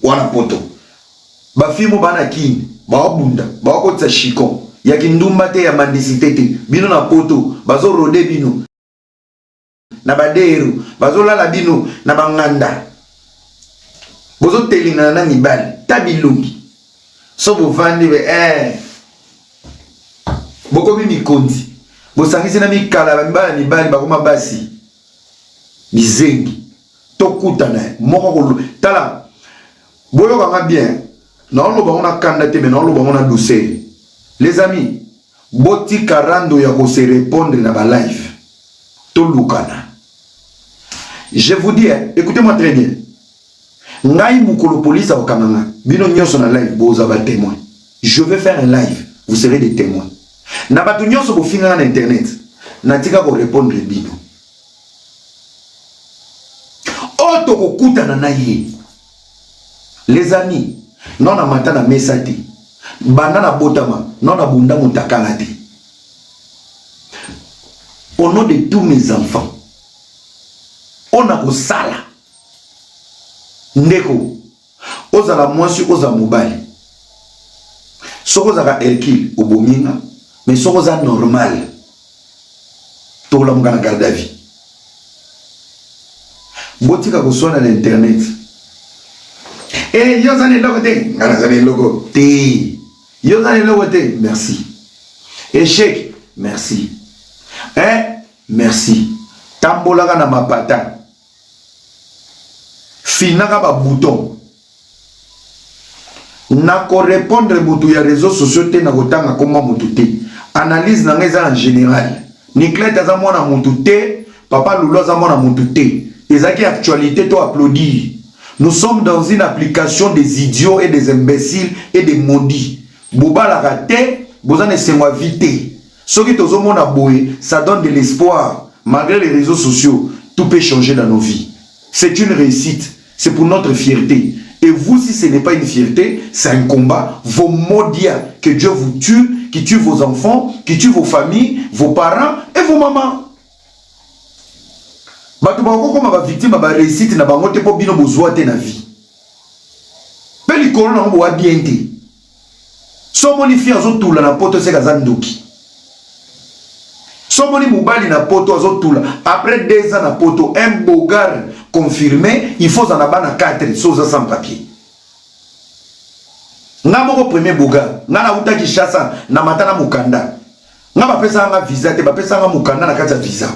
Wana poto. Ba filles mo bana kin baobunda baokotisa chicon ya kindumba te ya mendicité te bino na poto bazo rode bino na badero bazolala bino na banganda bozotelengana na mibali ta bilongi so bovandi be eh. Bokomi mikonzi bosangisi na mikala ba mibali ya mibali bakoma basi bizengi tokutana moko ko tala boyoka nga bien naoloba ngo na kanda te mais naoloba ngo na douceur les amis botika rando ya ko se répondre na ba live tolukana je vous dis hein, écoutez-moi très bien ngai mokolo police akokanga nga bino nyonso na live boza ba témoin je vais faire un live vous serez des témoins na bato nyonso bofingaka na internet natika korépondre bino oyo tokokutana na ye les amis non na mata na mesa te banda na botama non na bunda motakala te au nom de tous mes enfants oyo nakosala ndeko ozala mwasi ozala mobali soki ozalaka hercule obomi nga mais soki oza normal tolamuka na garde à vie botika koswana na internet e eh, yo oza na eloko te nga naza na eloko te yo oza na eloko te merci échec merci eh, merci tambolaka na mapata finaka ba bouton nako répondre mutu ya réseaux sociaux te nakotanga komba mutu te analyse na ngai eza en général Niclette aza mwana mutu te papa Lulu aza mwana mutu te ezalaki actualité to applaudir nous sommes dans une application des idiots et des imbéciles et des maudits bobalaka te boza na esengo ya vie te soki tozomona boye ça donne de l'espoir malgré les réseaux sociaux tout peut changer dans nos vies c'est une réussite c'est pour notre fierté et vous si ce n'est pas une fierté c'est un combat vos maudias que Dieu vous tue qui tue vos enfants qui tue vos familles vos parents et vos mamans bato bakokoma bavictime ya baréussite na bango te mpo bino bozwa te na vie mpe likolo nango bowa bien te so omoni fi azotula na poto eseka aza ndoki so omoni mobali na poto azotula après 2 ans na poto un bogar confirmé il faut ozala na bana 4 so oza sans papier nga moko premier bogar nga nauta kinshasa na mata na mokanda nga bapesaka nga visa te bapesaka nga mokanda na kati ya visa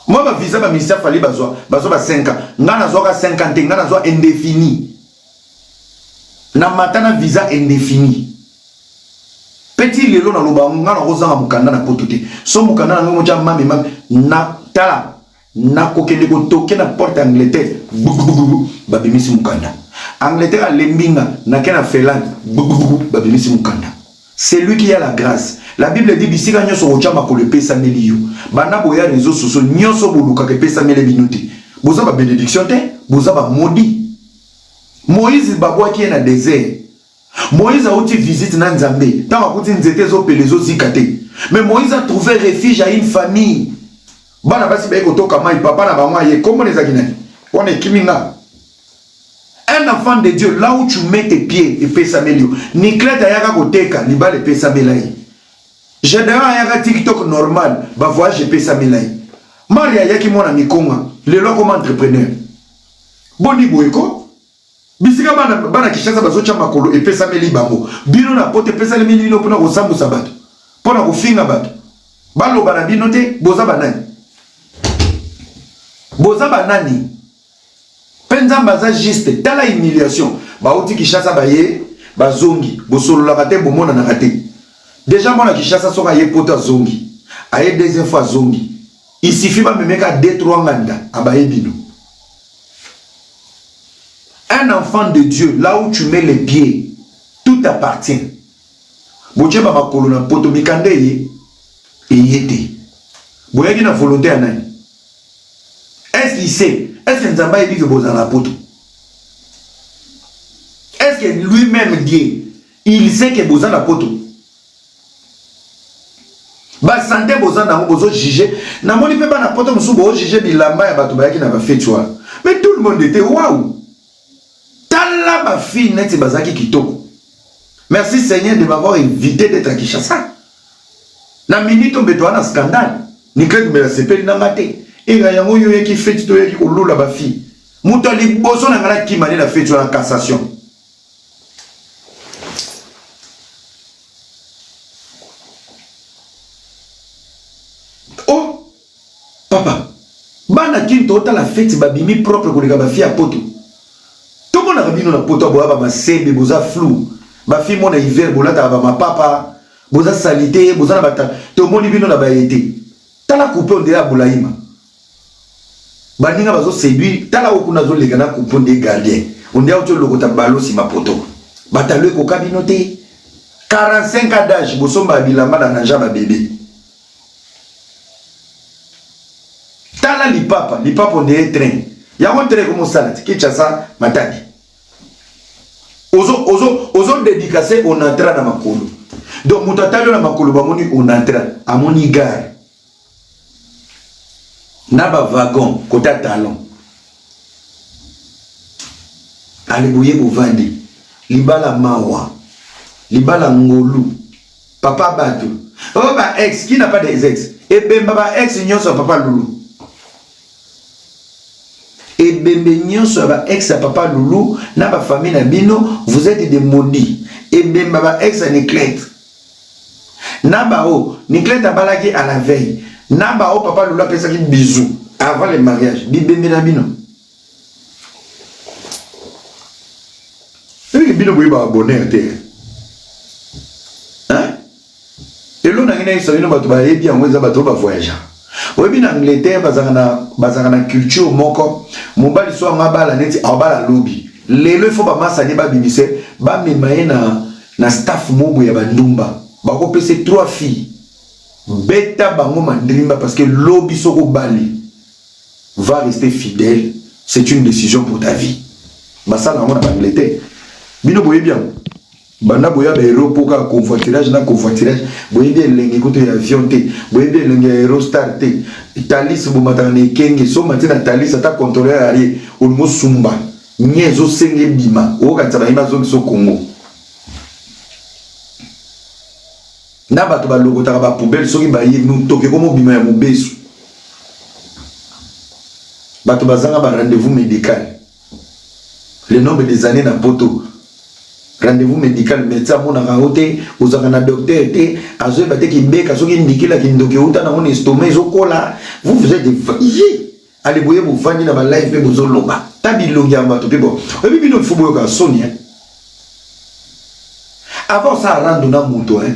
mwa bavisa baministère fali bazwa bazwa ba 5 ans nga nazwaka 5 ans te nga nazwa indéfini na mata na visa indéfini peti lelo naloba yango nga nakozanga mokanda na poto te so mokanda na ngai motya mame mame na tala nakokende kotoke na porte ya angleterre bubububu babimisi mokanda angleterre alembi nga nake na finlande bubububu babimisi mokanda c'est lui qui a la grâce la bible dit bisika nyonso okotya makolo epesameli yo banda boya réseau sociaux nyonso bolukaka epesameli bino te boza ba bénédiction te boza ba maudit Moïse babwaki ye na desert. Moïse auti visite na Nzambe. Tango akuti nzete ezopela ezozika te. Mais Moïse a trouvé refuge à une famille. Bana basi baye kotoka mai, papa na bango aye. Kombo na ezalaki nani? Wana ekimi nga. Un enfant de Dieu, là où tu mets tes pieds, epesameli yo. Niclette ayaka koteka, libala epesamela ye. Gedeon ayaka TikTok normal, ba voyage epesamela ye. Maria ayaki mwana mikonga, lelo akoma entrepreneur. Boni boye ko? Bisika bana bana Kinshasa bazotya makolo epesameli bango. Bino na poto epesameli bino mpona kosambusa bato, mpona kofinga bato. Baloba na bino te, boza banani? Boza banani? Mpe Nzambe aza juste. Tala humiliation. Bauti Kinshasa baye, bazongi, bosololaka te, bomonanaka te. Deja mwana Kinshasa soki aye poto azongi, aye deuxième fois azongi. Il suffit ba memeka 2 3 nganda abaye bino. Un enfant de Dieu, là où tu mets les pieds, tout appartient. Botie ba makolo na poto mikanda eye eye te. Boyaki na volonté ya nani? Est-ce qu'il sait? Est-ce que Nzambe ayebi que bozala na poto? Est-ce que lui-même Dieu, il sait que boza na poto? Ba sante boza nango bozo juger namoni pe bana poto mosusu bo juger bilamba ya bato bayaki na ba feti wana mais tout le monde était waouh tala Tala ba fille neti bazalaki kitoko. Merci Seigneur de m'avoir évité d'être à Kinshasa. Na minute mbeto wana scandale. Niclette mbela sepeli na nga te. Era yango yo yaki feti to yaki kolula ba fille. Moto ya liboso na nga nakima nde na feti wana cassation. Oh papa bana kin totala feti babimi propre koleka bafi ya poto tomonaka bino na poto boya bamasebe boza flou bafi mona hiver bolataka bamapapa boza salite boza na bata tomoni bino na baye te tala coupe ondele ya bulaima baninga bazo seduire tala oyo kuna azoleka na coupe nde gardien onde auti olokota balo nsima poto batalo ekoka bino te 45 ans d'âge bosomba bilamba na ranja ba bebe tala lipapa lipapa onde train yango train ekomosala ti kinshasa matadi ozo ozo ozo dédicace onatra na makolo donc moto atali yo na makolo bamoni onatra amoni gare na ba wagon kota talon ale boye bovandi libala mawa libala ngolu papa bato oh ba ex qui n'a pas des ex ebemba ba ex nyonso ya papa lulu ebembe nyonso ya ba ex ya papa lulu na ba famille na bino vous êtes des maudits ebemba ba ex ya niclette na bao Niclette abalaki à la veille na bao papa Lulu apesaki bisou avant le mariage bibembe na bino ebiki bino boyebaka bonheur te hein elo nangi nayebisa bino bato bayebi yango eza bato oyo bavoyagea oyebi na angleterre bazalaka na culture moko mobali so yango abala neti abala lobi lelo ifo bamasani babimise bamema ye na na staff mobo ya bandumba bakopesa trois filles beta bango mandrimba parce que lobi soko obali va rester fidèle c'est une décision pour ta vie basala yango na baangleterre bino boyebi yango banda boya ba euro mpo kaka convoiturage na convoiturage boyebi elengi kutu ya avion te boyebi elengi ya eurostar te talis bomataka na ekenge so omati na talis ata contrôleur arie olingo osumba Nye ezo senga ebima okokanisa balingi bazongisa yo Congo na bato balokotaka ba poubelle soki baye motoki ekoma obima ya mobesu bato bazanga ba rendez-vous médical le nombre des années na poto rendez-vous médical médecin amonaka yo te ozalaka na docteur te azoyeba te kibeka soki ndikila kindoki euta nango na estomac ezokola vous vous êtes ye Ale boye bovandi na ba live pe bozo loba. Ta bilongi ya bato pe bo. Oyebi bino il faut boyoka soni hein. Avant ça rando na moto hein.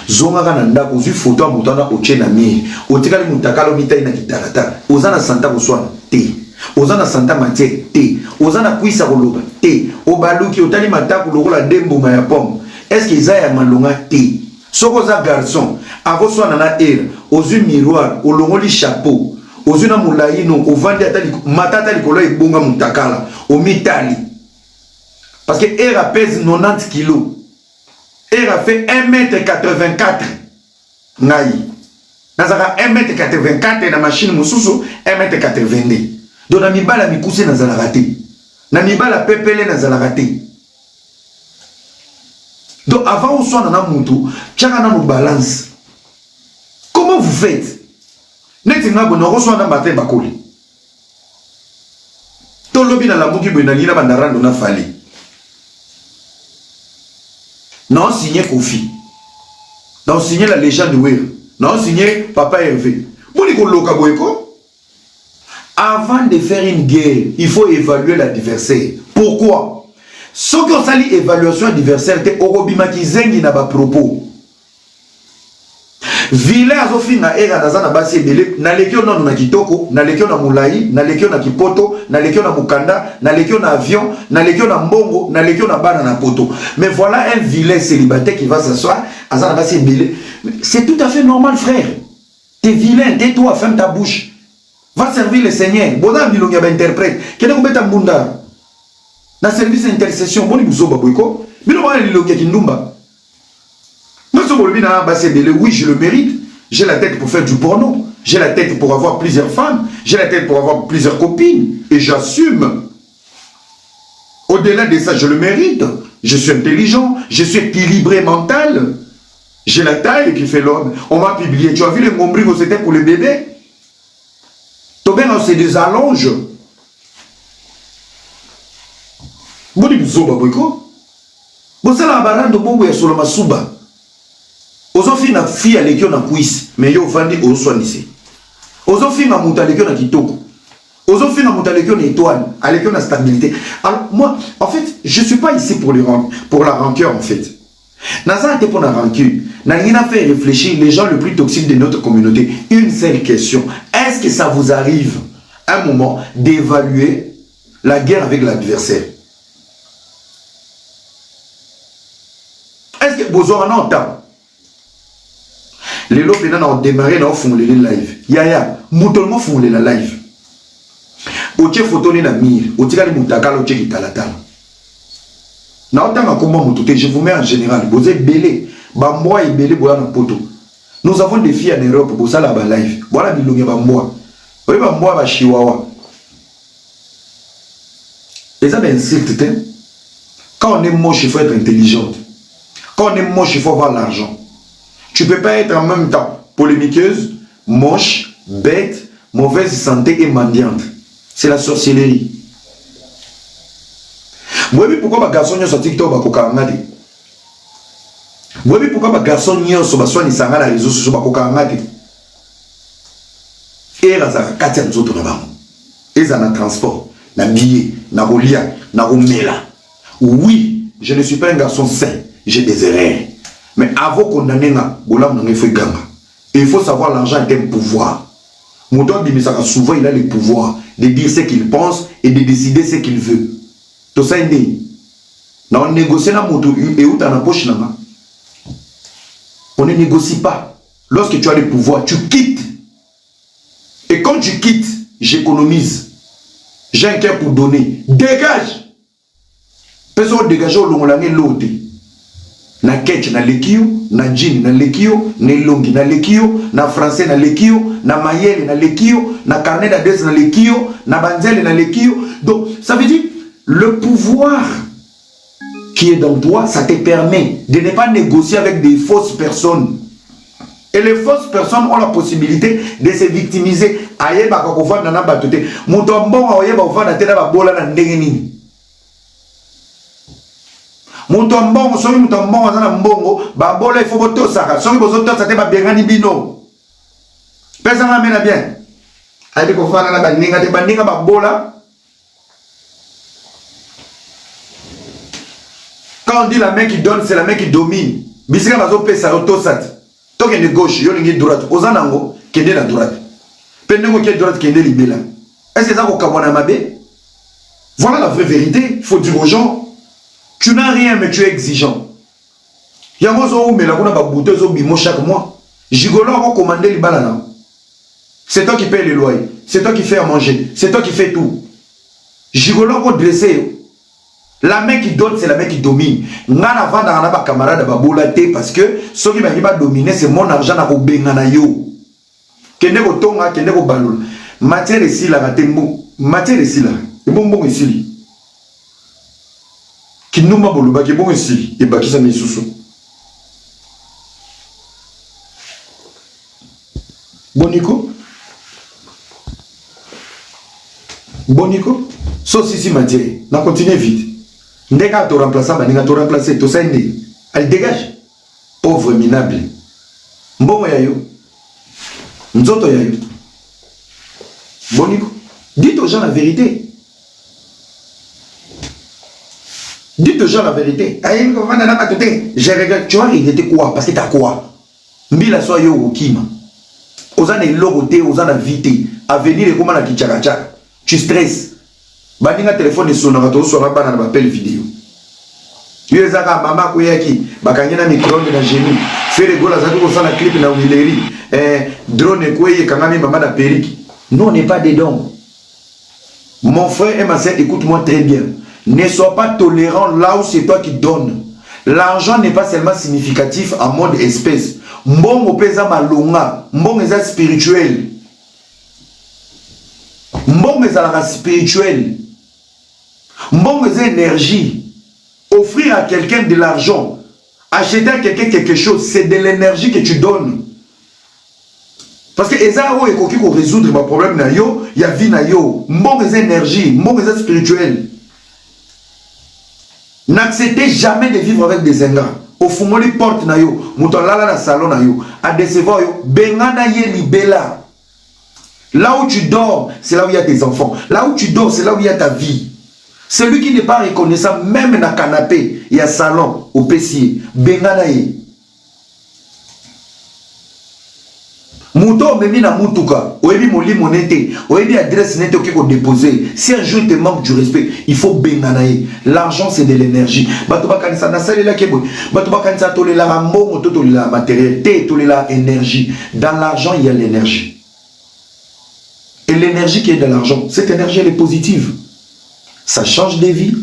Zongaka na ndako ozwi photo ya moto wana otie na mur. Otikali mutakala omitali na kitalatala. Oza na santa koswana te. Oza na santa matière te. Oza na kwisa koloba te. Obaluki otali mataku lokola de mbuma ya pomme. Est-ce que eza ya malonga te. Soki oza garçon ako swana na era ozui miroir olongoli chapeau ozui na mulayi no ovandi ata mata ata likolo ya ebonga mutakala omitali parce que era pèse 90 kilos era fait 1 mètre 84 ngai nazalaka 1 mètre 84 na machine mosusu 1 mètre 82 donc na mibala mikuse nazalaka te na mibala pepele nazalaka te Donc avant oswana na mutu, tiaka nanu balance. Comment vous faites? Neti nga boye nakoswana na Martin Bakoli. To lobi na lamuki boye nalingi na banda rando na Fally. Na signé Koffi. Na signé la légende Werra. Na signé Papa Hervé. Boni koloka boye ko? Avant de faire une guerre, il faut évaluer l'adversaire. Pourquoi? Soki osali évaluation adversaire te, okobima kizengi na ba propos. Vilain azofinga era naza na basi ebele, naleki yo nanu na kitoko, naleki yo na molayi, naleki yo na kipoto, naleki yo na mokanda, naleki yo na avion, naleki yo na mbongo, naleki yo na bana na poto. Mais voilà un vilain célibataire qui va s'asseoir, aza na basi ebele. C'est tout à fait normal frère. T'es vilain, tais-toi, ferme ta bouche. Va servir le Seigneur. Boza na bilongi ya ba interprète. Kende kobeta mbunda. Na service intercession, boni buzoba boye ko. Bino bana lilongi ya kindumba. Nyoso bolobi na basi ebele, oui, je le mérite. J'ai la tête pour faire du porno. J'ai la tête pour avoir plusieurs femmes. J'ai la tête pour avoir plusieurs copines. Et j'assume. Au-delà de ça, je le mérite. Je suis intelligent, je suis équilibré mental. J'ai la taille qui fait l'homme. On m'a publié. Tu as vu le nombril, c'était pour le bébé. Tobenga, c'est des allonges. Boni buzoba boyko. Bosala barando bongo ya solo masuba. Ozofinga fille aleki yo na cuisse, mais yo ovandi ozoswanise. Ozofinga moto aleki yo na kitoko. Ozofinga moto aleki yo na étoile, aleki yo na stabilité. Alors moi, en fait, je suis pas ici pour, les, pour la rancœur en fait. Naza te pour la rancune. Nalingi na faire réfléchir les gens les plus toxiques de notre communauté. Une seule question. Est-ce que ça vous arrive un moment d'évaluer la guerre avec l'adversaire? Est-ce que vous aurez un temps? Lelo pena na démarrer na ofungolele live. Yaya, moto mo fungolela live. Otie photo ni na mire, otikali mutakala otie kitalatala. Na otanga kombo moto te, je vous mets en général. Boza ebele, ba mbwa ebele boya na poto. Nous avons des filles en Europe, bosala ba live. Voilà bilongi ba mbwa. Oye ba mbwa ba chihuahua. Eza ba insulte te. Quand on est moche, il faut être intelligente. Quand on est moche, il faut avoir l'argent. Tu peux pas être en même temps polémiqueuse, moche, bête, mauvaise santé et mendiante. C'est la sorcellerie. boyebi pourquoi bagarçon nyonso ya tiktok bakokaka nga te boyebi pourquoi bagarçon nyonso baswanisa nga na réseau sociaux bakokaka nga te ere azalaka kati ya nzoto na bango ezala na transport na billet na kolia na komela oui je ne suis pas un garçon saint j'ai des erreurs mais avant condamner nga bolamu na nga il faut eganga et il faut savoir l'argent est un pouvoir moto abimisaka souvent il a le pouvoir de dire ce qu'il pense et de décider ce qu'il veut tosali ndeni na onégocie na moto euta na poche na nga on ne négocie pas lorsque tu as le pouvoir tu quittes et quand tu quittes j'économise j'ai un cœur pour donner dégage mpe soki odégage olongola nga eloko te na ketch naleki yo na jean naleki yo na elongi naleki yo na français naleki yo na mayele naleki yo na carnet d'adresse naleki yo na banzele naleki yo donc ça veut dire le pouvoir qui est dans toi ça te permet de ne pas négocier avec des fausses personnes et les fausses personnes ont la possibilité de se victimiser ayebaka kovanda na bato te moto ya mbongo oyeba kovanda te na babola na ndenge nini moto ya mbongo soki moto ya mbongo aza na mbongo babola ifo botosaka soki bozotosa te babengani bino pesanga mena bien ayebi kofanda na baninga te baninga babola Quand on dit la main qui donne, c'est la main qui domine. Bisika bazo pesa yo tosa te. Tokende gauche, yo lingi droite. Oza nango, kende na droite. Pe ndenge oke droite, kende libela. Est-ce que eza kokabwana mabe? Voilà la vraie vérité. Il faut dire aux gens, tu n'as rien mais tu es exigeant. Yango ozowumela kuna ba bouton ezobimo chaque mois. Gigolo ako commander libala na. C'est toi qui paye le loyer, c'est toi qui fais à manger, c'est toi qui fais tout. Gigolo ako dresser yo. La main qui donne, c'est la main qui domine. Nga na vandaka na ba camarades babola te parce que soki bangi ba dominer, c'est mon argent na kobengana yo. Kende kotonga, kende kobalola. Matière esilaka te mbo, matière esilaka. Ebo mbongo esili. Kindumba bolobaki ebongo esili, ebakisami lisusu. Boniko? Boniko? So sisi matière, na continuer vite. Nde kaka to remplacer baninga, to remplacer, tosali nde. Allez, dégage. Pauvre minable. Mbongo ya yo. Nzoto ya yo. Boniko? Dites aux gens la vérité. Dites aux gens la vérité. Ayebi kovanda na bato te. Je regrette. Tu vas regretter quoi? Parce que t'as quoi? Mbila soa yo okokima. Oza na eloko te, oza na vie te. Avenir ekoma na kichakachaka. Tu stresses. Baninga telefone esonaka tozoswana bana na bapele video. Yo eza kaka mama akweyaki bakangi na micro-ondes na genou. Ferre Gola azalaki kosala clip na Willery. Eh, drone ekweyi ekangami mama na perruque. Nous on n'est pas dedans. Mon frère et ma sœur, écoute-moi très bien. Ne sois pas tolérant là où c'est toi qui donnes. L'argent n'est pas seulement significatif en mode espèce. Mbongo peza malonga, mbongo eza spirituel. Mbongo ezalaka spirituel. Mbongo Mbongo eza énergie. Offrir à quelqu'un de l'argent, acheter à quelqu'un quelque chose, c'est de l'énergie que tu donnes. Parce que eza oyo ekoki ko résoudre ba problème na yo, ya vie na yo. Mbongo eza énergie, mbongo eza spirituel. N'acceptez jamais de vivre avec des ingrats. Ofungoli porte na yo, moto alala na salon na yo, a décevoir yo, bengana ye libela. Là où tu dors, c'est là où il y a tes enfants. Là où tu dors, c'est là où il y a ta vie. Celui qui n'est pas reconnaissant, même na canapé, il y a salon, au PC, bengana ye. Moto omemi na mutuka, oyebi molimo ne te, oyebi adresse ne te oke ko déposer. Si un jour te manque du respect, il faut bengana ye. L'argent c'est de l'énergie. Bato bakanisa nasalelaki boye. Bato bakanisa tolelaka mbongo to tolelaka matériel te, tolelaka énergie. Dans l'argent, il y a l'énergie. Et l'énergie qui est dans l'argent, cette énergie elle est positive. Ça change des vies.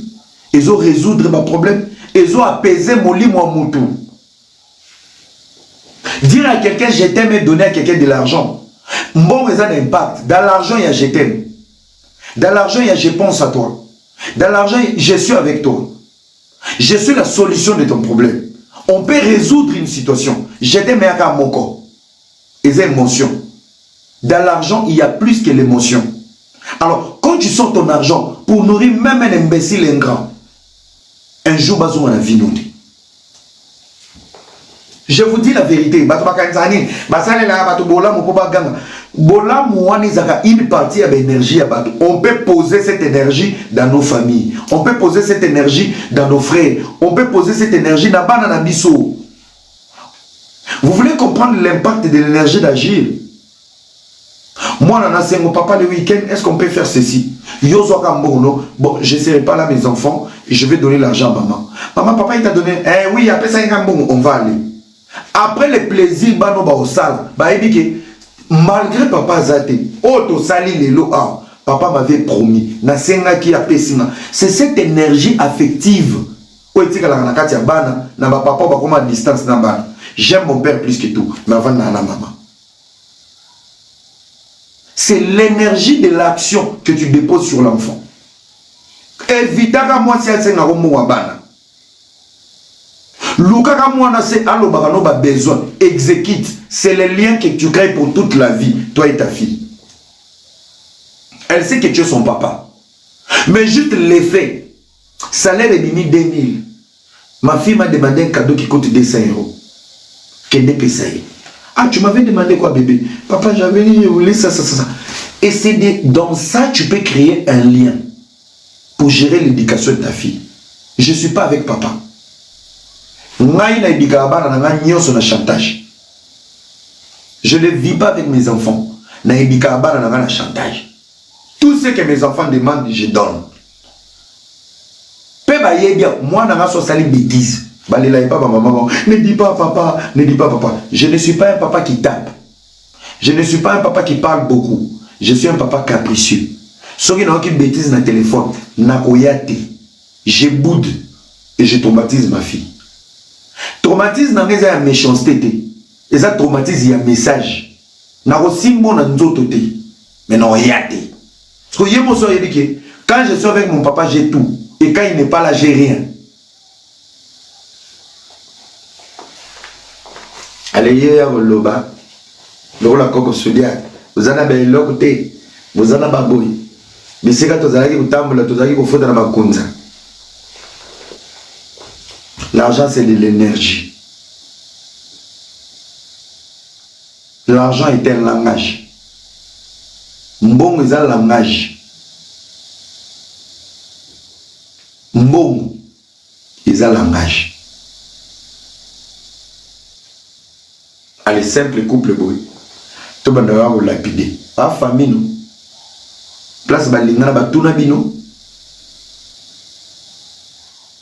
Ezo résoudre ba problème, ezo apaiser molimo ya mutu. Dire à quelqu'un je t'aime et donner à quelqu'un de l'argent. Mbongo eza na impact. Dans l'argent, il y a je t'aime. Dans l'argent, il y a je pense à toi. Dans l'argent, je suis avec toi. Je suis la solution de ton problème. On peut résoudre une situation. Je t'aime à moko. Eza émotion. Dans l'argent, il y a plus que l'émotion. Alors, quand tu sors ton argent pour nourrir même un imbécile ingrat, un jour, bazonga na vie note. Je vous dis la vérité, bato bakanisa nini? Basalelaka bato bolamu mpo baganga. Bolamu wana ezalaka une partie ya baénergie ya bato. On peut poser cette énergie dans nos familles. On peut poser cette énergie dans nos frères. On peut poser cette énergie na bana na biso. Vous voulez comprendre l'impact de l'énergie d'agir? Moi, na sengo papa le week-end, est-ce qu'on peut faire ceci? Yo zwaka mbongo no. Bon, je serai pas là mes enfants, je vais donner l'argent à maman. Maman, papa il t'a donné. Eh oui, après ça il mbongo, on va aller. Après le plaisir bano ba osala, ba yebi ke malgré papa aza te, oyo tosali lelo awa, papa m'avait promis, nasengaki apesi nga. C'est cette énergie affective oyo etikalaka na kati ya bana na ba papa bakoma distance na bana. J'aime mon père plus que tout, mais avant na maman. C'est l'énergie de l'action que tu déposes sur l'enfant. Evitaka mwasi asengaka mbongo ya bana. Lukaka mwana se alobaka no ba besoin, exécute. C'est le lien que tu crées pour toute la vie, toi et ta fille. Elle sait que tu es son papa. Mais juste l'effet, salaire ebimi 2000. Ma fille m'a demandé un cadeau qui coûte 200 euros. Kende pesa ye. Ah, tu m'avais demandé quoi, bébé? Papa, j'avais dit, je voulais ça, ça, ça, ça. Et c'est dans ça, tu peux créer un lien pour gérer l'éducation de ta fille. Je suis pas avec papa. Ngai na éduquaka bana na ngai nyonso na chantage. Je ne vis pas avec mes enfants. Na éduquaka bana na ngai na chantage. Tout ce que mes enfants demandent, je donne. Pe bayebi mwana nga so asali bêtise. Balela ye papa maman. Ne dis pas papa, ne dis pas papa. Je ne suis pas un papa qui tape. Je ne suis pas un papa qui parle beaucoup. Je suis un papa capricieux. Soki nayoki bêtise na téléphone, nakoya te. Je boude et je traumatise ma fille. Traumatisme na nga eza ya méchanceté te. Eza traumatisme ya message. Nakosimbo na nzoto te. Mais nakoya te. Parce que ye moso ayebi ke quand je suis avec mon papa, j'ai tout. Et quand il n'est pas là, j'ai rien. Allez, ye ya koloba lokola koko sudia oza na baeloko te, boza na baboyi bisika tozalaki kotambola, tozalaki kofuta na makunza. L'argent c'est de l'énergie. L'argent est un langage. Mbongo eza langage. Mbongo eza langage. Allez, simple couple boy. To banda ya ko lapider. Ba famille no. Place balingana batuna bino.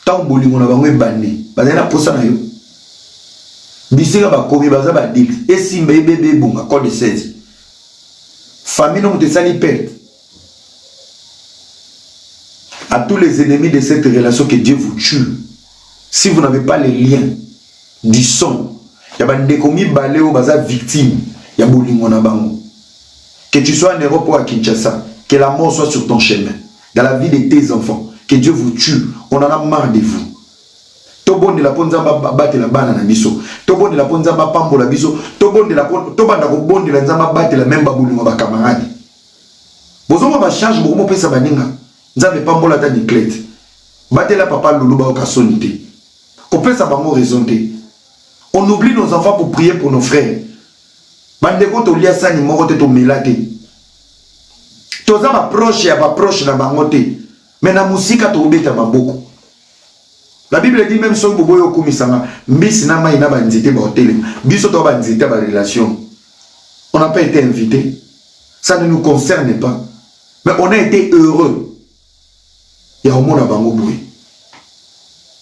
Tango bolingo na bango ebandi, bazali na posa na yo. Bisika bakomi baza ba adulte, esimba ebebe ebonga code 16. Famille no moto esali perte. À tous les ennemis de cette relation, que Dieu vous tue. Si vous n'avez pas les liens du sang, ya bandeko mibale oyo baza victime ya bolingo na bango. Que tu sois en Europe ou à Kinshasa, que la mort soit sur ton chemin, dans la vie de tes enfants. Que Dieu vous tue. On en a marre de vous. Tobondela mpo Nzambe abatela bana na biso. Tobondela mpo Nzambe apambola biso. Tobondela mpo tobanda kobondela Nzambe abatela meme babolingo ba camarade. Bozomona ba charge bokomopesa baninga. Nzambe pambola ata Niclette. Batela papa Lulu bayoka soni te. Kopesa bango raison te. On oublie nos enfants pour prier pour nos frères. Bandeko tolia sani moko te tomela te. Toza ba proche ya ba proche na bango te. Mais na musika tobeta maboko. La Bible dit même soki boboyi okumisanga mbisi na mai na ba nzete ba otelema. Biso to ba nzete ba relation. On n'a pas été invité. Ça ne nous concerne pas. Mais on a été heureux. Ya omona bango boye.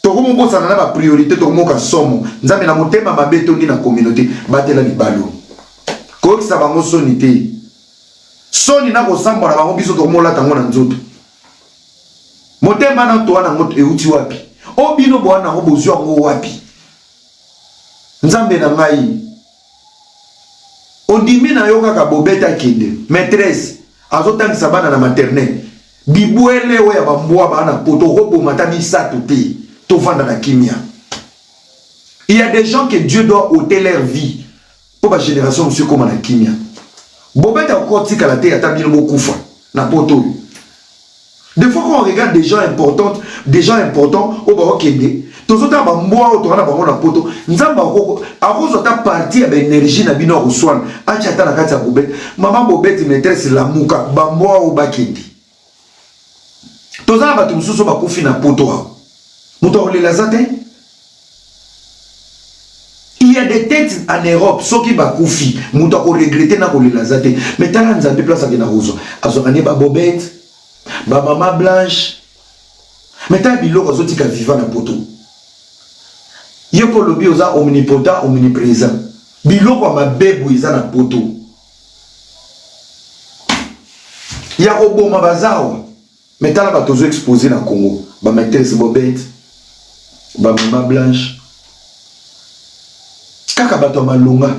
Tokomobosana na ba priorité tokomoka somo. Nzambe na motema mabe tondi na communauté batela libalo. Koyokisa bango soni te. Soni na kosambwa na bango biso tokomolata yango na nzoto. Motema na toa nango euti wapi? O bino boa nango bozwi yango wapi? Nzambe na ngai ondimi na yo kaka bobeta akende maîtresse azotangisa bana na maternelle bibwele oyo ya bambwa baa na poto okoboma ata misato te tovanda na kimia. Il y a des gens que Dieu doit ôter leur vie mpo ba génération mosusu ekóma na kimia. Bobeta okotikala te ata bino bokufa na poto oyo. Des fois quand on regarde des gens importantes, des gens importants oyo baokende tozotala bambwa oyo toza na bango na poto nzambe akozwa ata parti ya baenergie na bino ya koswana atya ata na kati ya bobete mama bobete maîtresse lamuka bambwa oyo bakende toza na bato mosusu bakufi na poto awa moto akolela aza te. Il y a des têtes en Europe soki bakufi moto ako regretter na kolela aza te mais tala Nzambe place akenda kozwa azwaka nde ba bobette ba mama blanche mais tala biloko azotika vivant na poto yo mpo olobi oza omnipotent omnipresent biloko ya mabe boye eza na poto ya koboma bazawa. Mais tala bato ozo expose na Congo, ba maitresse Bobette, ba mama Blanche, kaka bato ya malonga.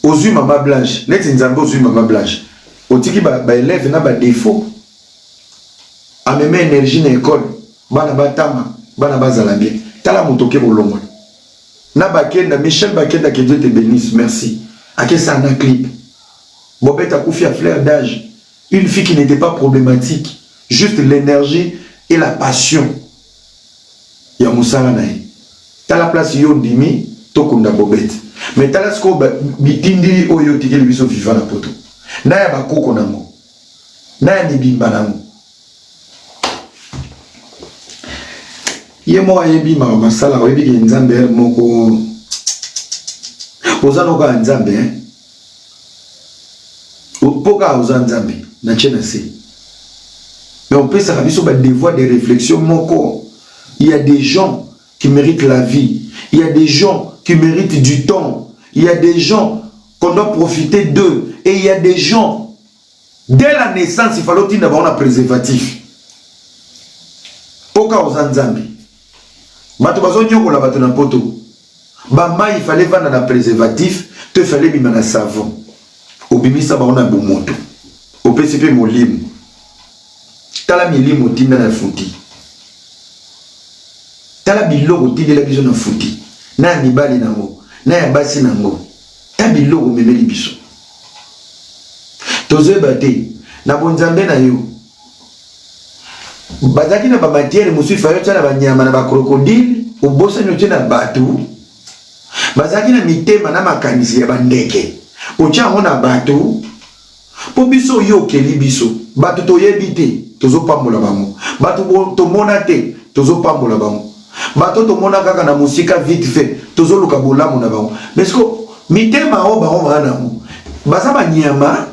Ozui mama Blanche, neti Nzambe ozui mama Blanche, otiki ba, ba elèves na ba défauts. Amema énergie na école, bana batanga, bana bazala bien. Tala moto oke kolongola. Na Bakenda, Michel Bakenda, que Dieu te bénisse, merci. Akesa na clip. Bobette akufi à fleur d'âge. Une fille qui n'etait pas problematique, juste l'energie et la passion ya musala na ye. Tala place yo ondimi tokunda Bobette. Mais tala sikoyo bitindili oyo otikeli biso vivant na poto. Na ya bakoko nango. Na ya mibimba nango. Ye moko ayebi makambo asalaka, oyebi ke Nzambe heure moko oza no kaka Nzambe hein. Po kaka oza Nzambe na tie na se. Mais opesaka biso ba devoir de réflexion moko. Il y a des gens qui méritent la vie. Il y a des gens qui méritent du temps. Il y a des gens qu'on doit profiter d'eux. Et il y a des gens Dès la naissance il fallait otinda bango na preservatif. Poka oza nzambe. Bato bazonyokola bato na poto. Ba mayi il fallait vanda na preservatif to il fallait bima na savon. Obimisa bango na bomoto. Opesi pe molimo. Tala milimo otinda na futi. Tala biloko otindela biso na futi. Na ya mibali nango, na ya basi nango. Ta biloko omemeli biso. Tozoyeba te na bonzambe na yo bazalaki na bamatiere mosusu faye otya na banyama na bacrocodile obosani otye na bato bazalaki na mitema na makanisi ya bandeke otya yango na bato mpo biso oyo okeli biso bato toyebi te tozopambola bango bato tomona te tozopambola bango bato tomona kaka na mosika vite fait tozoluka bolamu na bango mais siko mitema oyo bango baa nango baza banyama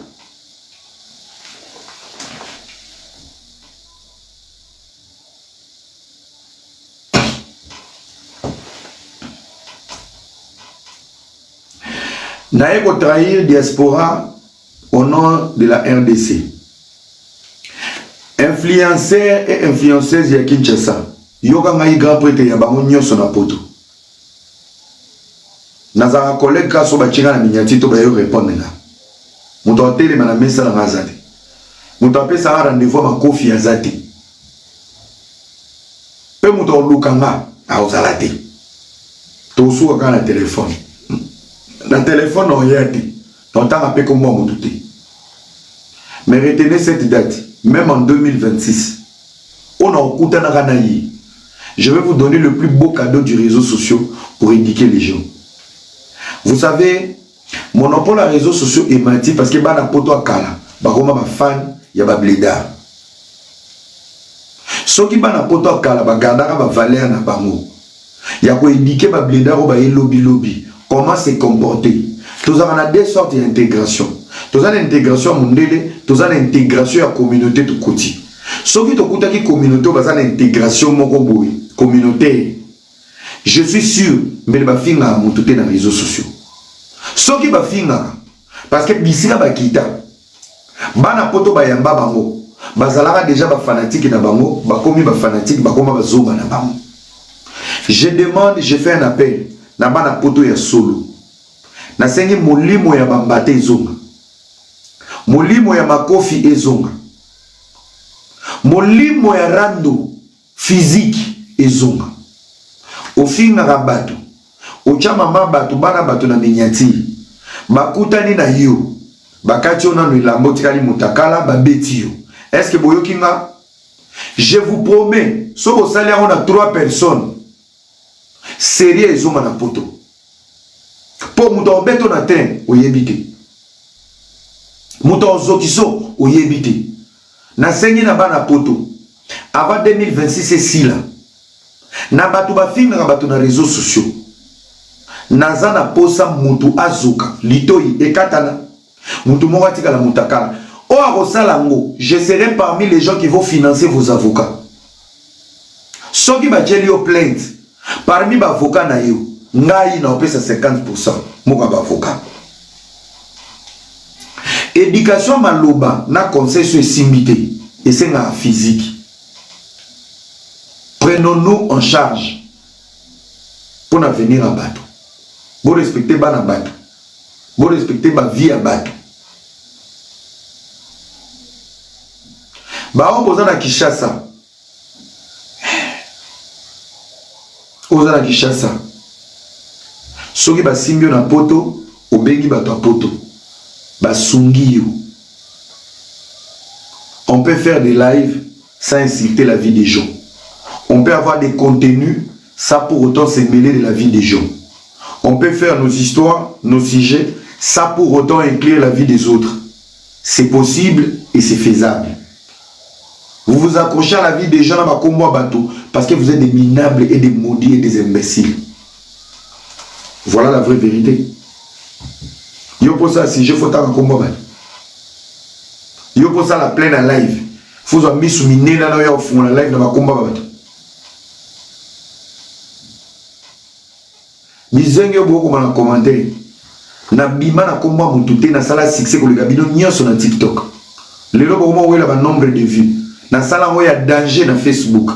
naye kotrahir diaspora au nom de la RDC. Influenceur et influenceuse ya Kinshasa, yoka ngai grand prêtre ya bango nyonso na poto. Nazalaka collègue kaka so batie nga na miniature to baye répondre nga. Moto atelema na mesa na nga aza te. Moto apesa nga rendez-vous ya makofi aza te. Mpe moto akoluka nga akozala te. Tosuka kaka na telefone. Na telefone oya te. Totanga mpe kombo ya moto te. Mais retenez cette date, même en 2026, on a okutanaka na ye. Je vais vous donner le plus beau cadeau du réseau social pour éduquer les gens. Vous savez, monopole ya réseaux sociaux emati parce que bana poto ya kala bakoma ba fan ya ba bledard. Soki bana poto ya kala bagardaka ba valeur na bango ya koéduquer ba bledard oyo baye lobi lobi comment se comporter. Tozalaka na deux sortes ya intégration. Toza na intégration ya mondele, toza na intégration ya communauté tokoti. Soki tokutaki communauté oyo baza na intégration moko boye communautaire, je suis sûr mbele bafingaka motu te na réseaux sociaux. Soki bafingaka parce que bisika bakita bana poto bayamba bango bazalaka déjà bafanatike na bango, bakomi bafanatike, bakoma bazoba na bango. Je demande, je fais un appel na bana poto ya solo. Nasengi molimo ya bambate ezonga, molimo ya makofi ezonga, molimo ya rando physique ezonga. Ofingaka bato, otya mama bato, bana bato na miniature, bakutani na yo, bakati yo nanu elamba, otikali motakala, babeti yo. Est-ce que boyoki nga? Je vous promets, soki bosali yango na 3 personnes, serie ezonga na poto. Po moto akobeto na train oyebi te, moto akozokiso oyebi te. Nasengi na bana poto avant 2026 esila, na bato bafingaka bato na réseaux sociaux, naza na posa mutu azoka litoi ekatana, mutu moko atikala mutakala. Oyo akosala yango, je serai parmi les gens qui vont financer vos avocats. Soki batieli yo plainte, parmi baavocat na yo, ngai na opesa 50% moko ya baavocat. Éducation maloba na conseil so esimbi te, esengaka physique. Prenons-nous en charge pour avenir ya bato. Bo respecter bana bato, bo respecter ba vie ya bato. Bao boza na Kinshasa, oza na Kinshasa, soki basimbi yo na poto, obengi bato ya poto basungi yo. On peut faire des lives sans insulter la vie des gens. On peut avoir des contenus sans pour autant se mêler de la vie des gens. On peut faire nos histoires, nos sujets, sans pour autant inclure la vie des autres. C'est possible et c'est faisable. Vous vous accrochez à la vie des gens dans ma bateau parce que vous êtes des minables et des maudits et des imbéciles. Voilà la vraie vérité. Yo posa sujet faut taka kombo bato. Yo posa la pleine à live. Faut zwa misu minene na yo ofungola live na bakombo bato. Bizenge yo bokoma na commentaire. Na bima na kombo ya mutu te, nasala succès koleka bino nyonso na TikTok. Lelo bokoma wela ba nombre de vues. Nasala yango ya danger na Facebook.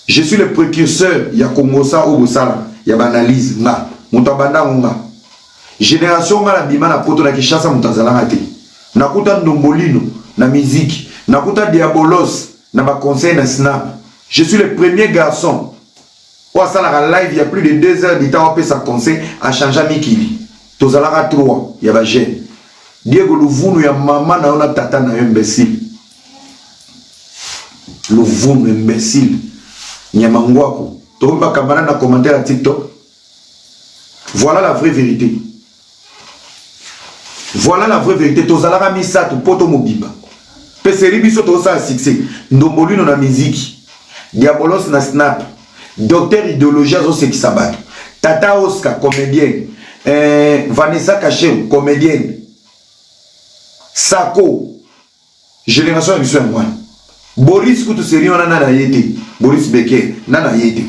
Je suis le précurseur ya Kongosa oyo bosala ya ba analyse nga. Moto abanda yango nga. Génération nga na bima na poto na Kinshasa moto azalaka te. Nakuta Ndombolino na musique, nakuta Diabolos na ba conseil na Snap. Je suis le premier garçon oyo asalaka live ya plus de 2 heures du temps apesa conseil achangea mikili. Tozalaka 3 ya ba jeune. Diego Luvunu ya mama na yo na tata na yo imbécile. Luvunu imbécile. Nyama ngwako. Tokomi ba camarade na commentaire ya TikTok. Voilà la vraie vérité. Voilà la vraie vérité. Tozalaka misato poto mobimba. Peseri biso tozosala succès. Ndombolino na musique. Diabolos na snap. Docteur idéologie azosekisa bato. Tata Oscar comédienne. Vanessa Kacheu comédienne. Sako génération ya biso yango wana. Boris kutu seri wana nana ye te. Boris Becker nana ye te.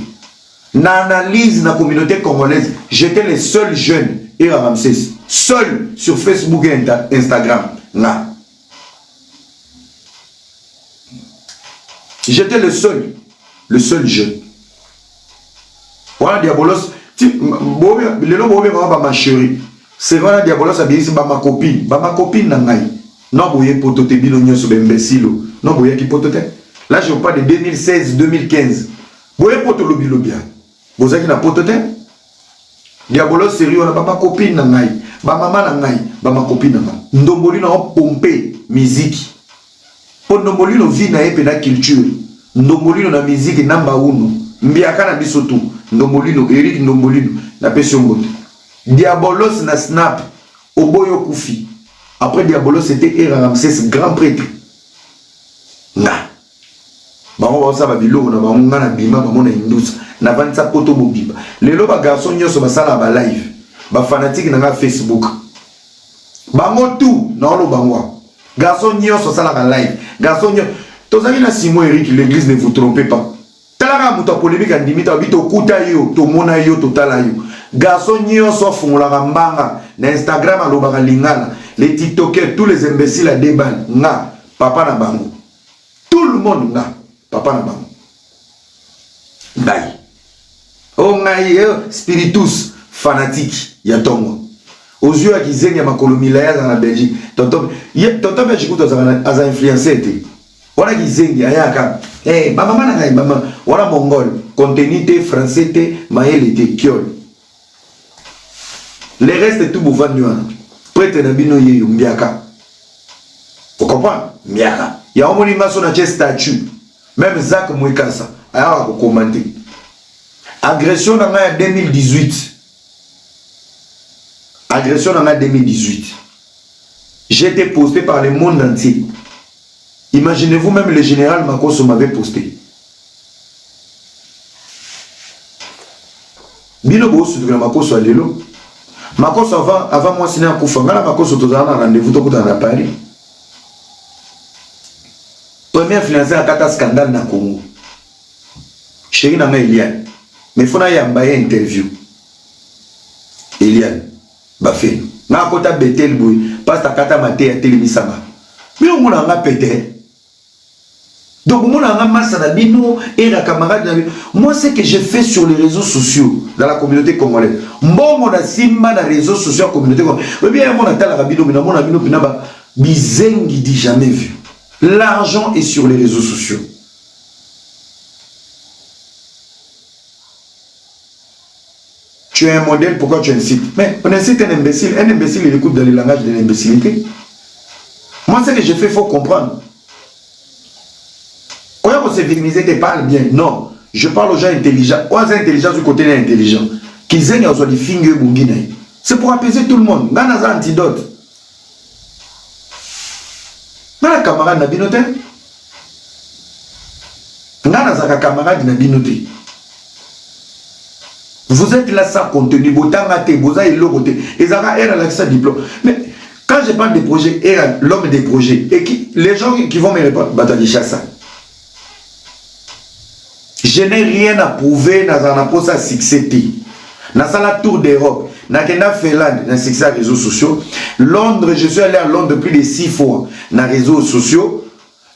Na analyse na communauté congolaise, j'étais le seul jeune et Ramsès, seul sur Facebook et Instagram. Nga. J'étais le seul jeune. Wana Diabolos, lelo bobenga ba ma chérie. C'est wana Diabolos abimisi ba ma copine, ba ma copine na ngai. Non boye poto te bino nyonso ba imbécile. Non boyaki poto te. Là je parle de 2016 2015. Boye poto lobi lobi ya. Bozaki na poto te? Diabolo sérieux wana ba ma copine na ngai, ba mama na ngai, ba ma copine na ngai. Ndombolino ao pompe miziki. Po Ndombolino vie na ye pena culture. Ndombolino na miziki number uno. Mbiaka na biso tout. Ndombolino, Eric Ndombolino, napesi yo mbote. Diabolos na snap, oboyi okufi. Après Diabolos c'était Era Ramsès, grand prêtre. Nga. Bango baosala ba biloko na bango, nga na bima bango na indusa. Navandisa poto mobimba. Lelo ba garçon nyonso basalaka ba live. Ba fanatique na nga Facebook. Bango tout naoloba ngo awa. Garçon nyonso asalaka live. Garçon nyonso. Tozalaki na Simon Eric, l'église ne vous trompez pas. Tala kaka moto ya polemique andimi te alobi tokuta yo, tomona yo, totala yo. Garçon nyonso afungolaka mbanga na Instagram alobaka lingala. Les tiktokers, tous les imbéciles à deux balles, nga papa na bango. Tout le monde nga papa na bango. Ngai. Oh ngai eh, spiritus fanatique ya tongo. Ozwi ya kizengi ya makolo milai aza na Belgique. Tonton ye tonton Belgique kutu aza aza influencer te. Wana kizengi ayaka. Eh ba mama na ngai mama wana mongol contenu te français te mayele te kiol. Le reste tout bovandi wana. Prêtre na bino yeyo mbiaka. Vous comprenez? Mbiaka. Ya omoni nga so na tie statut. Même Zach Mwekasa ayaka ko commenter. Agression na nga ya 2018. Agression na nga 2018. J'ai été posté par le monde entier. Imaginez-vous même le général Makoso m'avait posté. Bino bosutukela Makoso ya lelo. Makoso avant avant mwasi na akufa, nga na Makoso tozala na rendez-vous tokutana na Paris. Premier influenceur akata scandale na Congo. Chérie na nga Eliane. Mais faut na yamba ye interview. Eliane Bafelo. Nga akota Bethel boye, pasteur akata mateya atelemisa nga. Bino mona nga pete. Donc mona nga massa na bino et la camarade na bino. Moi ce que je fais sur les réseaux sociaux dans la communauté congolaise. Mbongo na simba na réseaux sociaux ya communauté congolaise. Oyebi ya mona talaka bino bino mona bino pina ba bizengi dit jamais vu. L'argent est sur les réseaux sociaux. Tu es un modèle, pourquoi tu incites Mais on incite un imbécile. Un imbécile, il écoute dans le langage de l'imbécilité. Moi, ce que je fais, il faut comprendre. Quand on se victimiser, tu parles bien. Non. Je parle aux gens intelligents. Aux intelligents du côté intelligent. Qu'ils aient des fingers C'est pour apaiser tout le monde. Nga naza antidote. Nga na camarade na bino te. Nga nazaka camarade na bino te. Vous êtes là sans contenu, botanga te, boza eloko te. Ezaka era alakisa diplôme. Mais quand je parle de projet, era l'homme des projets et qui les gens qui vont me répondre, bato ya Kinshasa. Je n'ai rien à prouver, nazala na posa succès te. Nasala tour d'Europe, nakenda Finlande na succès ya réseaux sociaux. Londres, je suis allé à Londres plus de 6 fois na réseaux sociaux.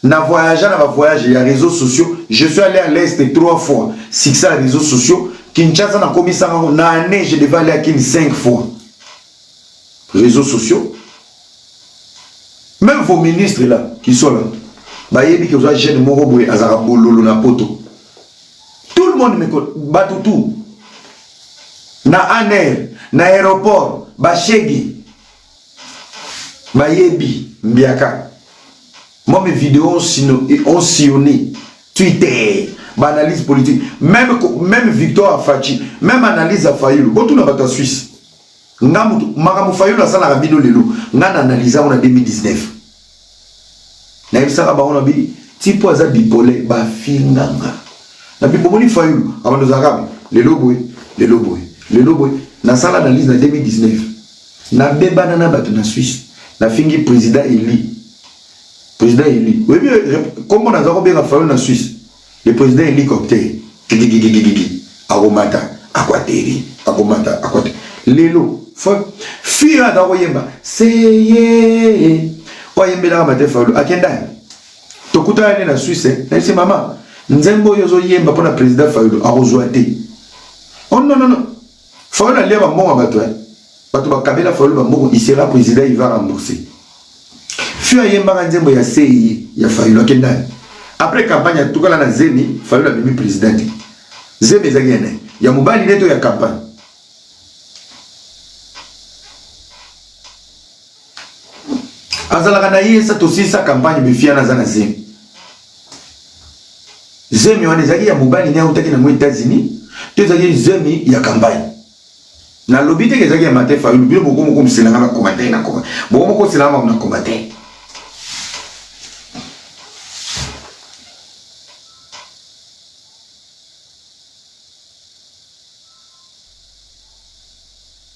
Na voyagea na ba voyage ya réseaux sociaux, je suis allé à l'est 3 fois, succès ya réseaux sociaux. Kinshasa nakomisaka yango na année, je devais aller à Kin 5 fois. Réseaux sociaux. Même vos ministres là qui sont là, bayebi que oza jeune moko boye azalaka bololo na poto. Tout le monde me connaît, bato tout. Na ANR, na aéroport, bashegi bayebi mbiaka. Moi mes vidéos ont sillonné Twitter, ba analyse politique, même même Victor Fatshi, même analyse ya Fayulu. Botuna bato ya Suisse. Nga mutu makambo Fayulu asalaka bino lelo, nga na analyse yango na 2019. Nayebisaka bango na bi tipo aza bipolaire bafinga nga. Na bi bomoni Fayulu abando ozalaka lelo boye, lelo boye, lelo boye. Nasala analyse na 2019. Nabebana na bato na Suisse. Nafingi président élu. Président élu. Oyebi kombo naza kobenga Fayulu na Suisse. Le président hélicoptère. Gigigigigigi. Akomata, akoateri, akomata, akoateri. Lelo, fille aza koyemba seye oyo ayembelaka mate Fayulu akenda tokutana nde na Suisse nayebisi mama nzembo oyo ozoyemba mpona président Fayulu akozwa te. Oh non non non. Fayulu alia bambongo ya bato bato bakabela Fayulu bambongo, il sera président, il va rembourser. Fille ayembaka nzembo ya CI ya Fayulu akenda. Après campagne atukala na zemi, Fayulu abimi président te. Zemi ezalaki ya nani? Ya mobali ne to ya campagne? Azalaka na ye sa tosilisa campagne befiana aza na zemi. Zemi wana ezalaki ya mobali ne autaki nango États-Unis to ezalaki zemi ya campagne. Nalobi te ke ezalaki ya Martin Fayulu, bino boko moko misela nga ba commentaire na commentaire. Boko moko sela nga na commentaire.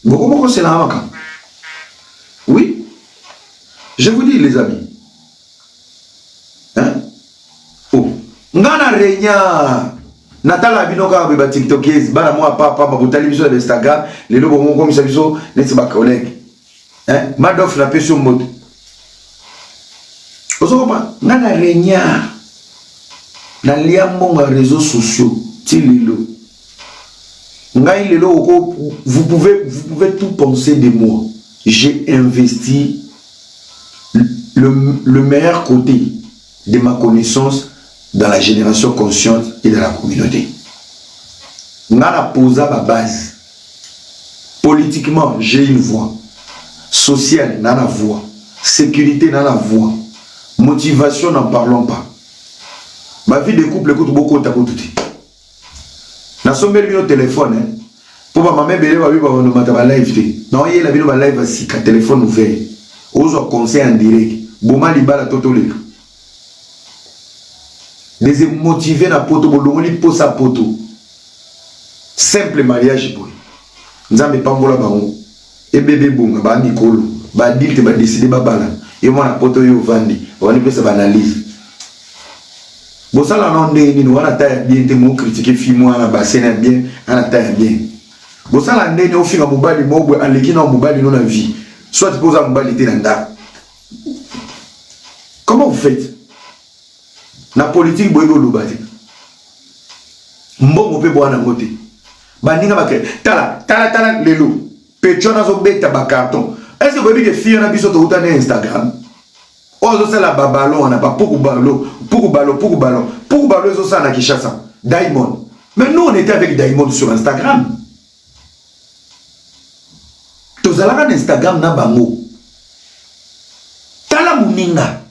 Boko moko sela nga makambo. Oui. Je vous dis les amis. Hein? Oh. Nga na renya natala bino kaka boye ba tiktokese bana mwa papa botali biso na instagram lelo bomokomisa biso neti ba collègue hein? Madoff napesi yo mbote ozo comprendre nga na renya nalia mbongo ya réseaux sociaux ti lelo ngai lelo oko vous pouvez, vous pouvez tout penser de moi j'ai investi le, le meilleur côté de ma connaissance dans la génération consciente et dans la communauté nga na posa ba base politiquement j'ai une voix sociale na na voix sécurité na na voix motivation n'en parlons pas ba vie de couple kutu bokota kutu te nasombeli bino telefone eh? mpo bamama ebele babi babandomata balive te naoyela bino balive ya sika telefone ouvert ozwa conseil en direct boma libala to toleka les motive na poto bolongoli posa poto simple mariage boye nzambe pambola bango ebebe ebonga ba mikolo ba adulte ba decide babala yo mwana poto yo ovandi ovandi pesa ba analyse bosala nao ndenge nini wana ta ya bien te mo critique fille mwana bassin ya bien ana ta ya bien bosala ndenge ofinga mobali mobwe aleki nao mobali no na vie soit mpo oza mobali te na ndako comment vous faites na politique boyebi oloba te mbongo mpe bwana yango te baninga bake tala tala tala lelo pecho nazobeta bacarton est ce que boyebi ke fille na biso touta na instagram oyo azosala babalon wana bapuku balo puku balo puku balo puku balo ezosala na kinshasa diamond mais nous on était avec diamond sur instagram tozalaka na instagram na bango tala moninga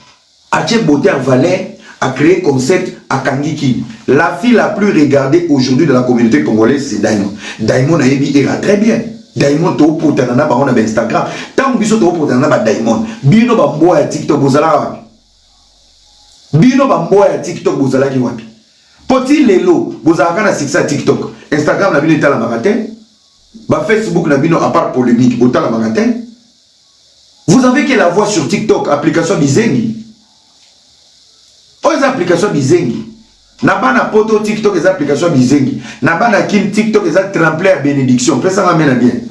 Atie beauté en valeur, a créé concept, akangi kin. La fille la plus regardée aujourd'hui dans la communauté congolaise, c'est Diamond. Diamond ayebi era très bien. Diamond topotana na bango na ba Instagram. Tango biso topotana na ba Diamond, bino ba mbwa ya TikTok bozalaka wapi? Bino ba mbwa ya TikTok bozalaki wapi? Po ti lelo bozalaka na succès ya TikTok. Instagram na bino etalamaka te. Ba Facebook na bino à part polémique botalamaka te. Vous avez que la voix sur TikTok, application bizengi. Oyo eza application bizengi. Na bana poto TikTok eza application bizengi. Na bana kin TikTok eza tremplin ya bénédiction. Pesa nga mena bien.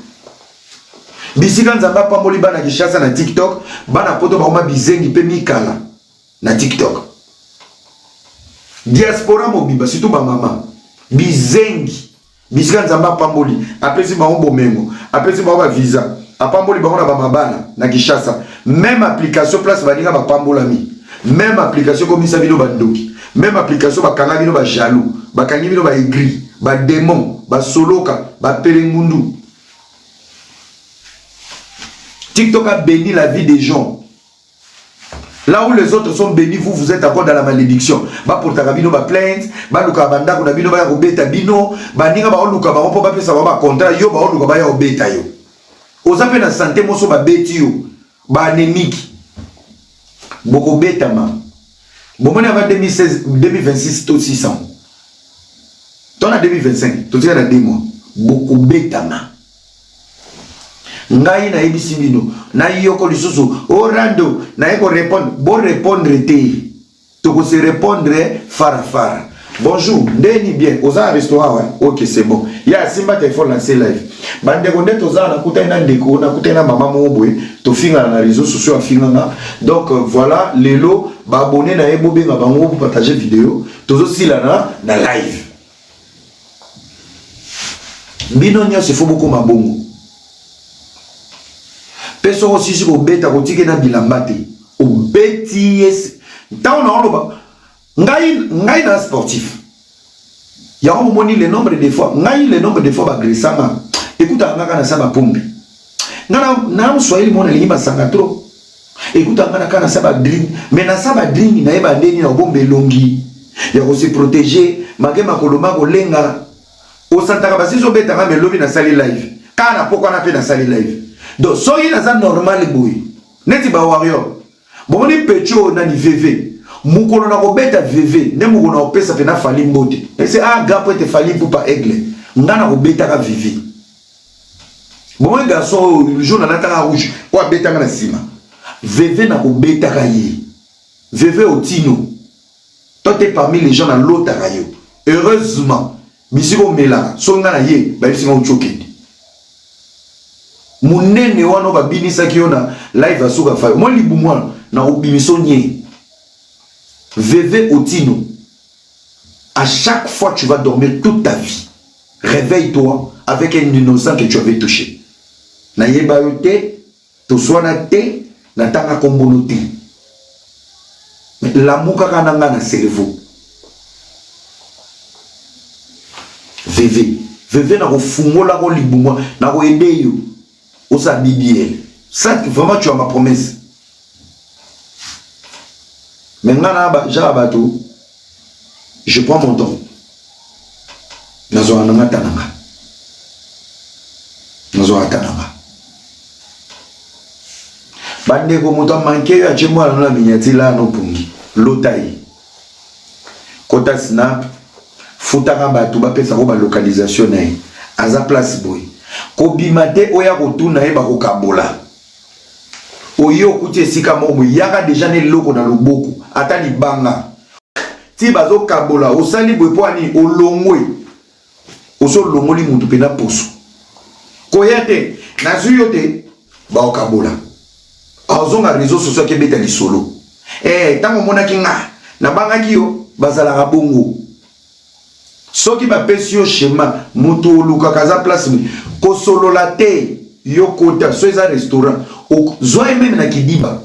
Bisika Nzambe apamboli bana Kinshasa na TikTok, bana poto bakoma bizengi pe mikala na TikTok. Diaspora mobimba surtout ba mama bizengi. Bisika Nzambe apamboli, apesi bango bomengo, apesi bango ba visa, apamboli bango na ba mabala na Kinshasa. Meme application place baninga bapambolami. Meme application ekomisa bino ba ndoki. Meme application bakanga bino ba jaloux, bakangi bino ba aigris, ba demons, ba soloka, ba pelengundu. TikTok a béni la vie des gens. Là où les autres sont bénis, vous, vous êtes encore dans la malédiction. Ba portaka bino ba plainte, ba luka ba ndako na bino ba ya kobeta bino, ba ninga ba luka ba po ba pesa ba ba contrat yo ba luka ba ya kobeta yo. Oza pe na santé moso ba beti yo, ba anémique. Boko betama. Bomoni avant 2016, 2026 to 600. To na 2025, to tika na 2 mois. Boko betama. Ngai nayebisi bino nayoko lisusu o rando naye ko répondre bo répondre te toko se répondre fara fara bonjour ndeni bien oza na restaurant ouais? ok c'est bon ya simba telefone lance live bandeko nde toza nakutani na ndeko nakutani na mama moko boye tofingana na réseau sociaux afinganga donc euh, voilà lelo baabonne na ye bobenga bango bopartage video tozosilana na live Bino nyonso ifo bokoma bongo. Mpe soki osisi kobeta kotike na bilamba te, obeti ye ntango na oloba ngai ngai na sportif. Yango bomoni le nombre de fois ngai le nombre de fois ba agressa nga ekutaka nga kaka na sa ba pombe. Nga na na moswahili moko nalingi masanga trop. Ekutaka nga na kaka na sa ba drink mais na sa ba drink nayeba nde nini na kobomba elongi ya ko se proteger make makolo makolenga osantaka basisi obeta nga mais lobi nasali live kaka na pokwa na mpe nasali live donc soki naza normal boye neti ba warrior Bomoni pecho oyo nani VV mukolo na kobeta VV nde mukolo na kopesa pena Fally mbote ese ah grand prêtre Fally Ipupa aigle nga na kobetaka VV bomoni garçon oyo jour nalataka rouge oyo abetanga na nsima VV na kobetaka ye VV otino toi te parmi les gens nalotaka yo heureusement bisika omelaka soki nga na ye bayebisi nga uti okende munene wana oyo babinisaki yo na live ya suka fayo mwa libumu wana nakobimisa nye veve otino à chaque fois tu vas dormir toute ta vie réveille-toi avec un innocent que tu avais touché nayeba yo te Toswana te, natanga kombo no te. Mais lamuka kaka na nga na cerveau. VV, VV nakofungola ko libumu, nako aider yo. Osa BBL. Ça vraiment tu as ma promesse. Mais nga na ba genre bato je prends mon temps. Nazwaka na nga ta na nga. Nazwaka ta na nga. Bandeko moto amanke yo atie mwana no na miniature laa no pongi lota ye kota snap futaka bato bapesa ko balocalisation na ye aza place boye kobima te oya kotuna ye bakokabola oye okuti esika moko boye yaka deja na eloko na loboko ata libanga ti bazokabola osali boye mpo ani olongwe osi olongoli motu mpena poso koya te nazwi yo te baokabola azonga réseau sociaux akebeta lisolo eh, ntango omonaki nga nabangaki yo bazalaka bongo Soki bapesi yo schema mutu olukaka aza place nini kosolola te yo kota so eza restaurant zwa ye meme na kidiba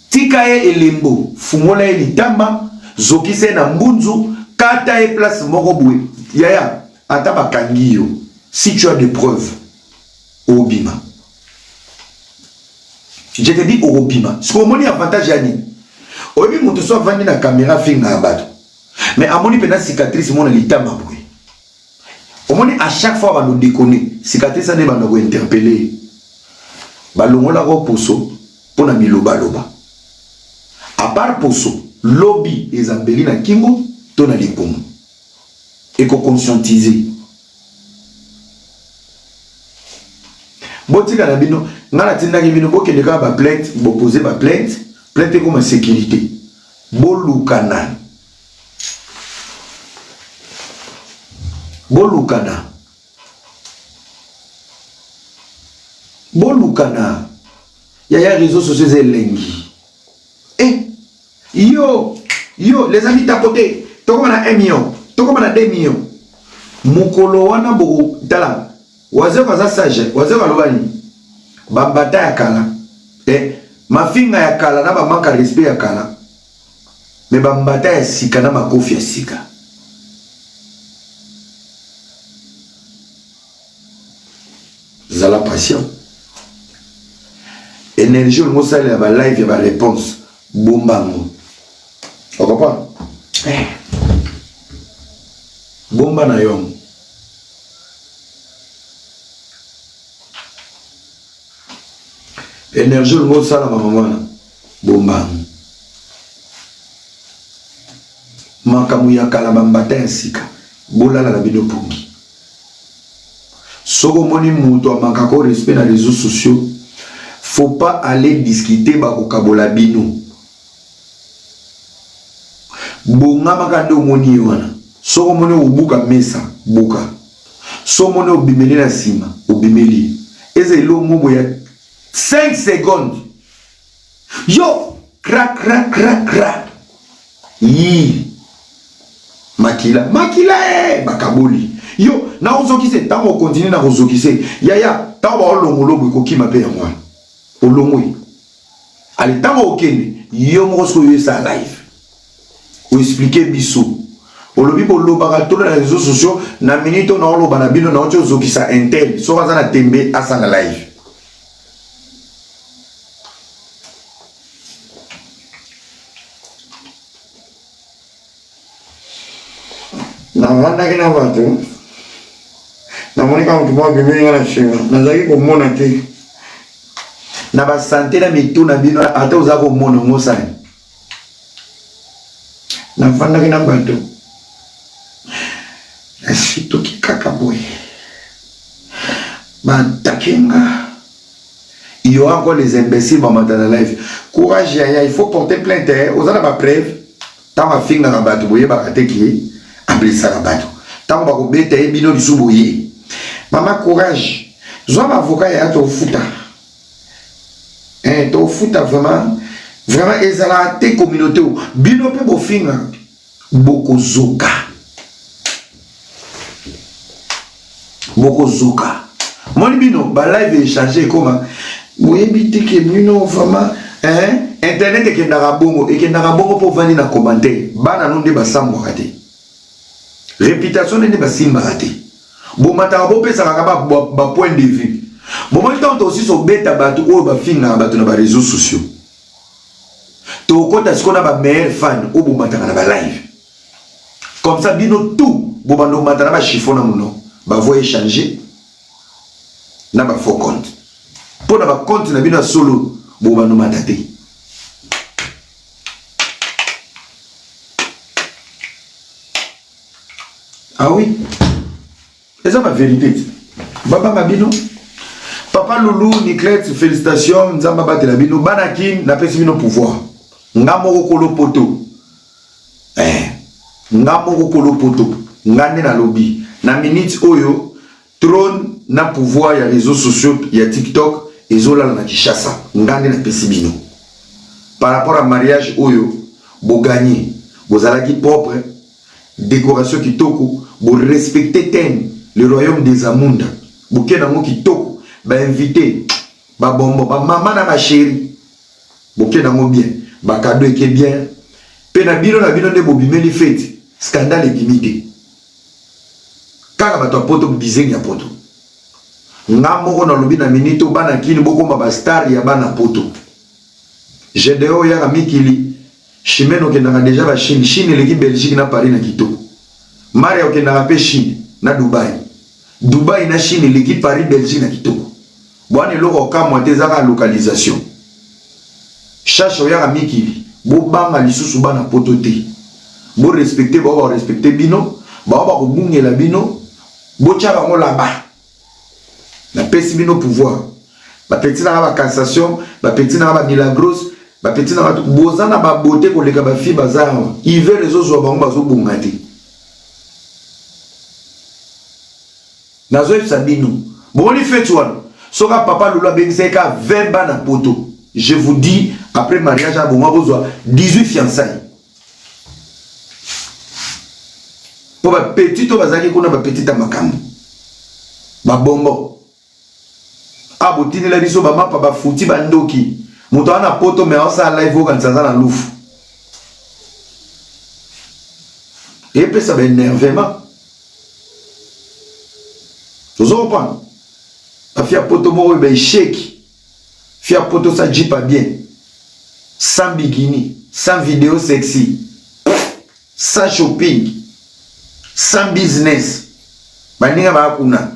tika ye elembo fungola ye litama zokisa ye na mbunzu kata ye place moko boye yaya ata bakangi yo si tu as des preuves obima je te dis okobima sikoyo omoni avantage ya nini oyebi moto so avandi na kamera afingaka bato Mais amoni pena cicatrice mona litama boye. Omoni à chaque fois bando déconner, cicatrice ane bando ko interpeller. Balongola ko poso pona biloba loba. À part poso, lobi ezambeli na kingo to na libumu. Eko conscientiser. Botika na bino, nga natindaki bino bokende kaka ba plainte, boposer ba plainte, plainte ekoma sécurité. Bolukana. Bolukana. Bolukana. Yaya réseaux sociaux eza elengi. Eh, yo, yo, les amis tapote. Tokoma na 1 million, tokoma na 2 millions. Mokolo wana boko tala. Wazeko aza sage, Wazeko aloba nini? Bambata ya kala. Eh, mafinga ya kala na ba manque ya respect ya kala. Mais bambata ya sika na makofi ya sika. Zala patient. Energie olingi osalela ba live ya ba réponse bomba yango. Okomprendre? Eh. Bomba na yo. Energie olingi osala mama mwana bomba yango. Makambo ya kala bambata ya sika bolala na bino pongi. Soki omoni moto amaka ko respect na réseaux sociaux, faut pas aller discuter bakokabola bino. Bongamaka nde omoni ye wana. Soki omoni obuka mesa, buka. Soki omoni obimeli na nsima, obimeli. Eza eloko moko ya 5 secondes. Yo kra kra kra kra. Yii. Makila, makila eh, bakaboli. Yo na ozokise ntango okontinue na kozokise. Yaya, ntango baolongolo boye kokima mpe yango wana. Olongwe. Ale ntango okende yo moko sikoyo esala live. Oexplike biso. Olobi bolobaka tolo na réseaux sociaux na minute oyo naoloba na bino nauti ozokisa intel soki aza na tembe asala live. Navandaki na bato, namoni kaka moto moko abimeli nga na nsima, nazalaki komona te. Na basante na mitu na bino ata oza komona ngo osali. Navandaki na bato, nasituki kaka boye, baatake nga. Il y aura encore les imbéciles bamata na live. Courage yaya, il faut porter plainte, eh? Oza na ba preuve? Ntango afingaka bato boyebaka te ke ablesaka bato. Ntango bakobeta ye bino lisusu boye. Mama courage, zwa ba avocat yaya tofuta. Eh, tofuta vraiment. Vraiment ezalaka te communauté bino mpe bofinga bokozoka. Bokozoka. Moni bino ba live echange ekoma boyebi te ke bino vraiment hein internet ekendaka bongo ekendaka bongo mpo ovandi na commentaire bana no nde basambwaka te reputation nde nde basimbaka te bomataka bopesaka ka ba, ba, ba point de vue bomoni ntango tosisi obeta bato oyo bafingaka bato na ba réseaux sociaux tokota sikoyo na ba meilleur fan oyo bomataka na ba live comme ça bino tout bobanda omata na ba chiffon na monoko ba voix échanger na ba faux compte mpo na ba compte na bino ya solo bobanda omata te ah oui eza ba verité ti babanga bino papa lulu niclette félicitation nzambe abatela bino bana kin napesi bino pouvoir nga moko kolo poto eh, nga moko kolo poto nga nde nalobi na minute oyo trône na pouvoir ya réseaux sociaux ya tiktok ezolala na kinshasa nga nde napesi bino par rapport à mariage oyo boganye bozalaki propre Decoration kitoko, bo respecter thème, le royaume des Amunda. Boke nango kitoko, ba invites, ba bonbons, ba mama na ba cherie. Boke nango bien, ba cadeaux eke bien. Pe na bino na bino nde bobimeli fete, scandale ebimi te. Kaka bato ya poto bizengi ya poto. Nga moko nalobi na minute oyo bana kin bokoma ba star ya bana poto. Gedeon oyaka mikili Chimene okendaka dejà ba Chine, Chine eleki Belgique na Paris na kitoko. Maria okendaka pe Chine na Dubaï. Dubaï na Chine eleki Paris Belgique na kitoko. Bwana eloko okamwa te eza kaka localisation. Chacha oyaka mikili, bobanga lisusu bana poto te. Bo respecter bao ba respecter bino, bao bakobungela bino, botia bango là-bas. Napesi bino pouvoir. Ba petit nanga ba cassation, ba petit nanga ba milagros, ba petit nanga boza na ba beauté koleka ba fille baza awa. Hiver ezozwa bango bazobonga te. Nazoyebisa bino. Bomoni feti wana. Soka papa Lulu abengisaki ka 20 bana poto. Je vous dis après mariage abonga kozwa 18 fiançailles. mpo bapetit oyo bazalaki kuna bapetit ya makambo babongo a botindela biso bamapa bafuti bandoki moto aza na poto me aosala live okanisa aza na lufu epesa baenervement ozo comprendre bafi ya poto moko oyo baecheki Fia poto sa jeep bien. Sans bikini, sans vidéo sexy, sans shopping, sans business. Baninga ba kuna.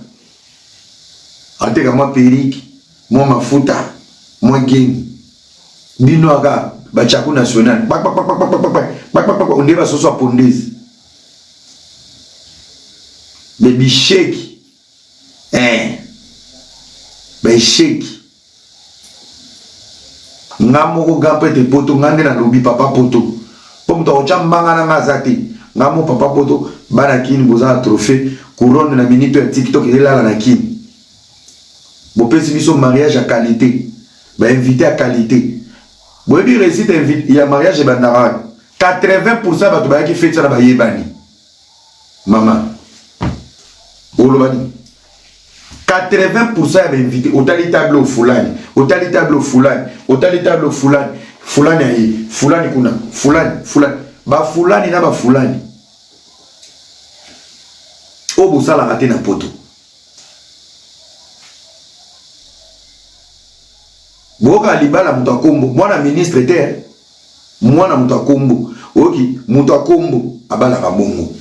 Ateka mwa perruque, mwa mafuta, mwa geni. Bino aka ba chaku national. Pak pak pak pak pak pak pak pak pak pak onde ba soso pondezi. Baby shake. Eh. Ba echec. Nga moko grand prêtre poto nga nde nalobi papa poto. Po moto akotya mbanga na nga aza te. Nga moko papa poto bana kin boza na trophée couronne na minute ya TikTok elala na kin. Bopesi biso mariage ya qualité. Ba invité ya qualité. Boyebi réussite ya mariage ebandaka wapi? 80% bato bayaki feti wana bayebani. Mama, oloba nini? 80% ya bainvité otali tableau fulani otali tableau fulani otali tableau fulani fulani aye fulani kuna fulani fulani bafulani na bafulani. Oyo bosalaka te na poto. Boyoka libala moto ya kombo, mwana ministre te, eh? Mwana moto ya kombo. Oyoki moto ya kombo abalaka bongo.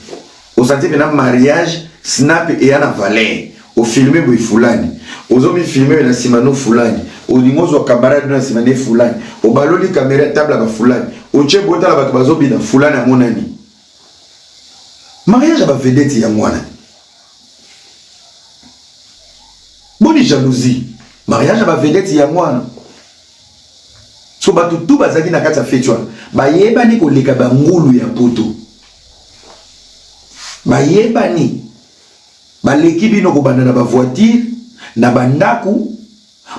Osanti pena mariage snap eya na valeur. Ofilme boye fulani. Ozo mi filme na sima no fulani. Olingi ozwa camarade na sima ne fulani. Obaloli camera table ba fulani. Otie botala bato bazobina fulani amonani. Mariage ya ba vedette yango wana. Boni jalousie. Mariage ya ba vedette yango wana. So bato tu bazalaki na kati ya feti wana bayebani koleka bangulu ya poto. Bayebani baleki bino kobanda na ba voiture na bandako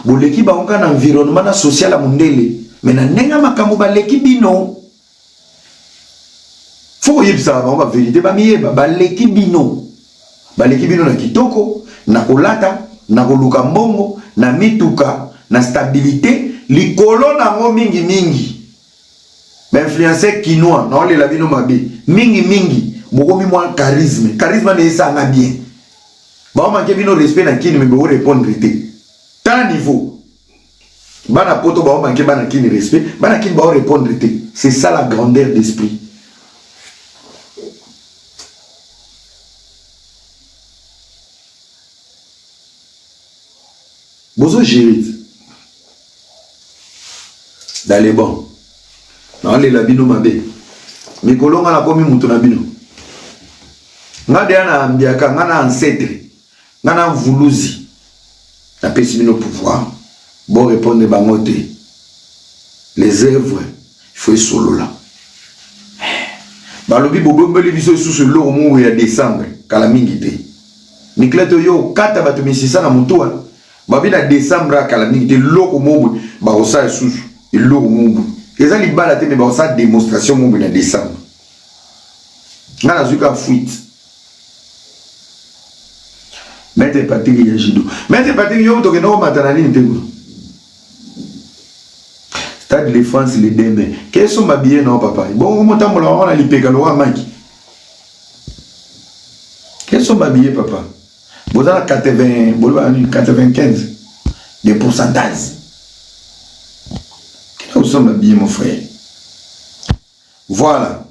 boleki bango kaka na environnement na social ya mondele me na ndenge ya makambo baleki bino. Faut koyebisaka bango ba verite bamiyeba baleki bino baleki bino na kitoko na kolata na koluka mbongo na mituka na stabilite likolo nango mingi mingi ba influenceur kinois naolela bino mabe mingi mingi bokomi mwa charisme charisme wana esanga bien baomanke bino respect na kini me boko répondre te tala niveau Bana poto bao manque bana kin respect, bana kin bao répondre te. C'est ça la grandeur d'esprit. Bozo gérer dans les bons. Naolela bino mabe. Mikolo nga nakomi mutu na bino. Nga deya na mbiaka, nga na ancêtre. Nga na mvuluzi napesi bino pouvoir bo repondre bango te les œuvres il faut esolola balobi bobombeli biso lisusu eloko moko ya décembre kala mingi te Niclette oyo okata bato misisa na motu wana babi na décembre kala mingi te eloko moko boye bakosala lisusu eloko moko boye eza libala te me bakosala démonstration moko boye na décembre nga nazwi ka fuite Maître Patrick ya judo. Maître Patrick yo tokende komata na nini te kuna? Stade de France le 2 mai. Kesomba billet na papa. Bongo motambola wango na lipeka lowa maki. Kesomba billet papa. Boza na 80, boloba nini 95 de pourcentage. Kende kosomba billet mon frère. Voilà.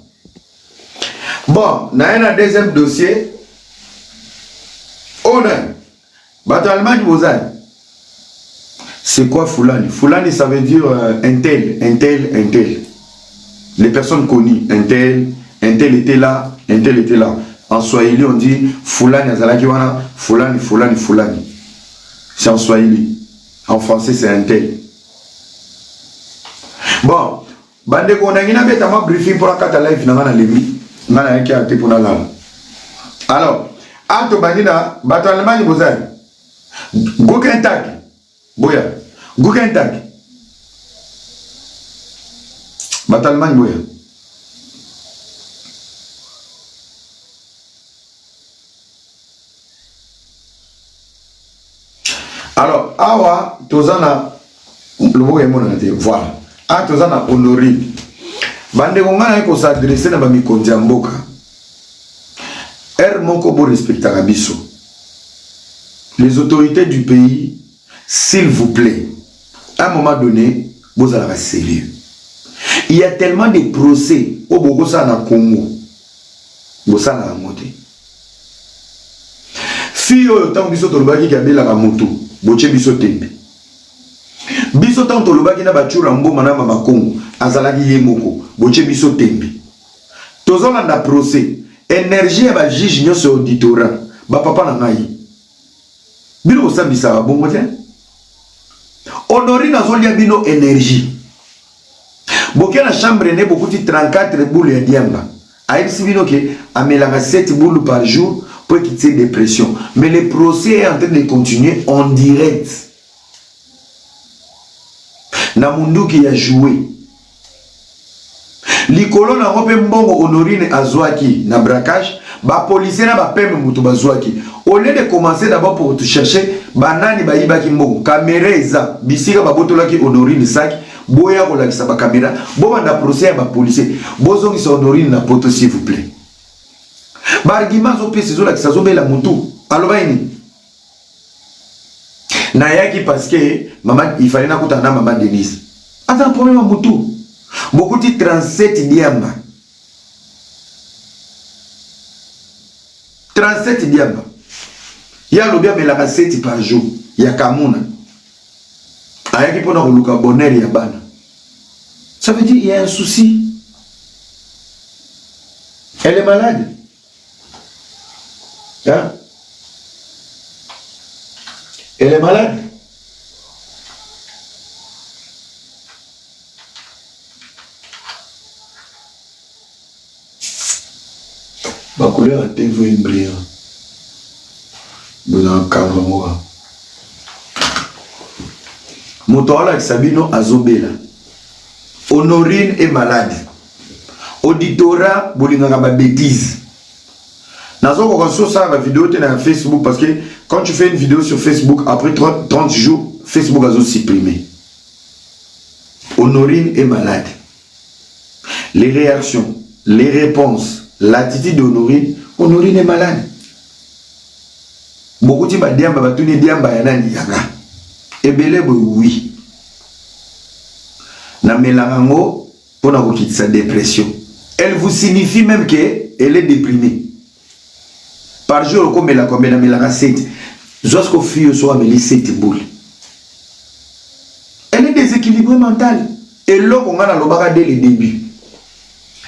Bon, naye na deuxième dossier. Oyo nani? Bato ya Allemagne bozali. C'est quoi Fulani? Fulani ça veut dire euh, un tel, un tel, un tel. Les personnes connues, un tel, un tel était là, un tel était là. En Swahili, on dit Fulani azalaki wana, Fulani, Fulani, Fulani. C'est en Swahili. En français, c'est un tel. Bon, Bandeko nangi nabeta mwa briefing mpo nakata live na nga nalembi nga nayaki awa te mpo nalala alors a tobandi na bato ya allemagne bozali guten tag boya guten tag bato ya allemagne boya alors awa toza na loboko emonana te voilà awa toza na honorine bandeko ngai naye kosadresse na bamikonzi ya mboka heure moko borespectaka biso les autorités du pays s'il vous plaît à un moment donné bozalaka sérieux il y a tellement de procès oyo bokosala na congo bosala yango te Fille oyo tango biso tolobaki ke abelaka mutu botie biso tembe. Biso tango tolobaki na ba Tshura Mboma na Mama Kongo azalaki ye moko botie biso tembe. Tozolanda procès energie ya ba juge nyonso ya auditorat ba papa na ngai. Bino bosambisaka bongo te. Honorine azolia bino energie. Boke na chambre ne bokuti 34 boule ya diamba. Ayebisi bino ke amelaka 7 boule par jour po ekitise depression. Mais le procès est en train de continuer en direct. Na munduki ya jouer. Likolo na yango mpe mbongo Honorine azwaki na braquage, ba policiers na ba PM mutu bazwaki. Au lieu de commencer d'abord pour te chercher ba nani bayibaki mbongo, camera eza bisika babotolaki Honorine sac, boya kolakisa ba camera, bobanda procès ya ba policiers, bozongisa Honorine na poto s'il vous plaît. Baargument azopesa ezolakisa azobela mutu. Alobaki nini? Nayaki parce que mama, il fallait nakutana na mama Denise. Aza na problème ya mutu. Bokuti 37 diamba. 37 diamba. Ye alobi amelaka 7 par jour ya kamuna. Ayaki mpona koluka bonheur ya bana. Ça veut dire il y a un souci. Elle est malade. Hein? Elle est malade. Ba couleur ya TV brillant. Bozala kanga moko. Moto alakisa bino azobela. Honorine est malade. Auditorat bolingaka ba bêtises. Nazokoka so osala ba vidéo te na Facebook parce que quand tu fais une vidéo sur Facebook après 30 jours Facebook azo supprimer. Honorine est malade. Les réactions, les réponses, l'attitude d'Honorine, Honorine est malade. Bokuti ba diamba batuni diamba ya nani yanga. Ebele boye oui. Namelaka yango pona kokitisa depression. Elle vous signifie même que elle est déprimée. Par jour okomela combien? Namelaka 7. Zwa siko fille so ameli 7 boule. Elle est déséquilibrée mentale. Eloko nga nalobaka dès le début.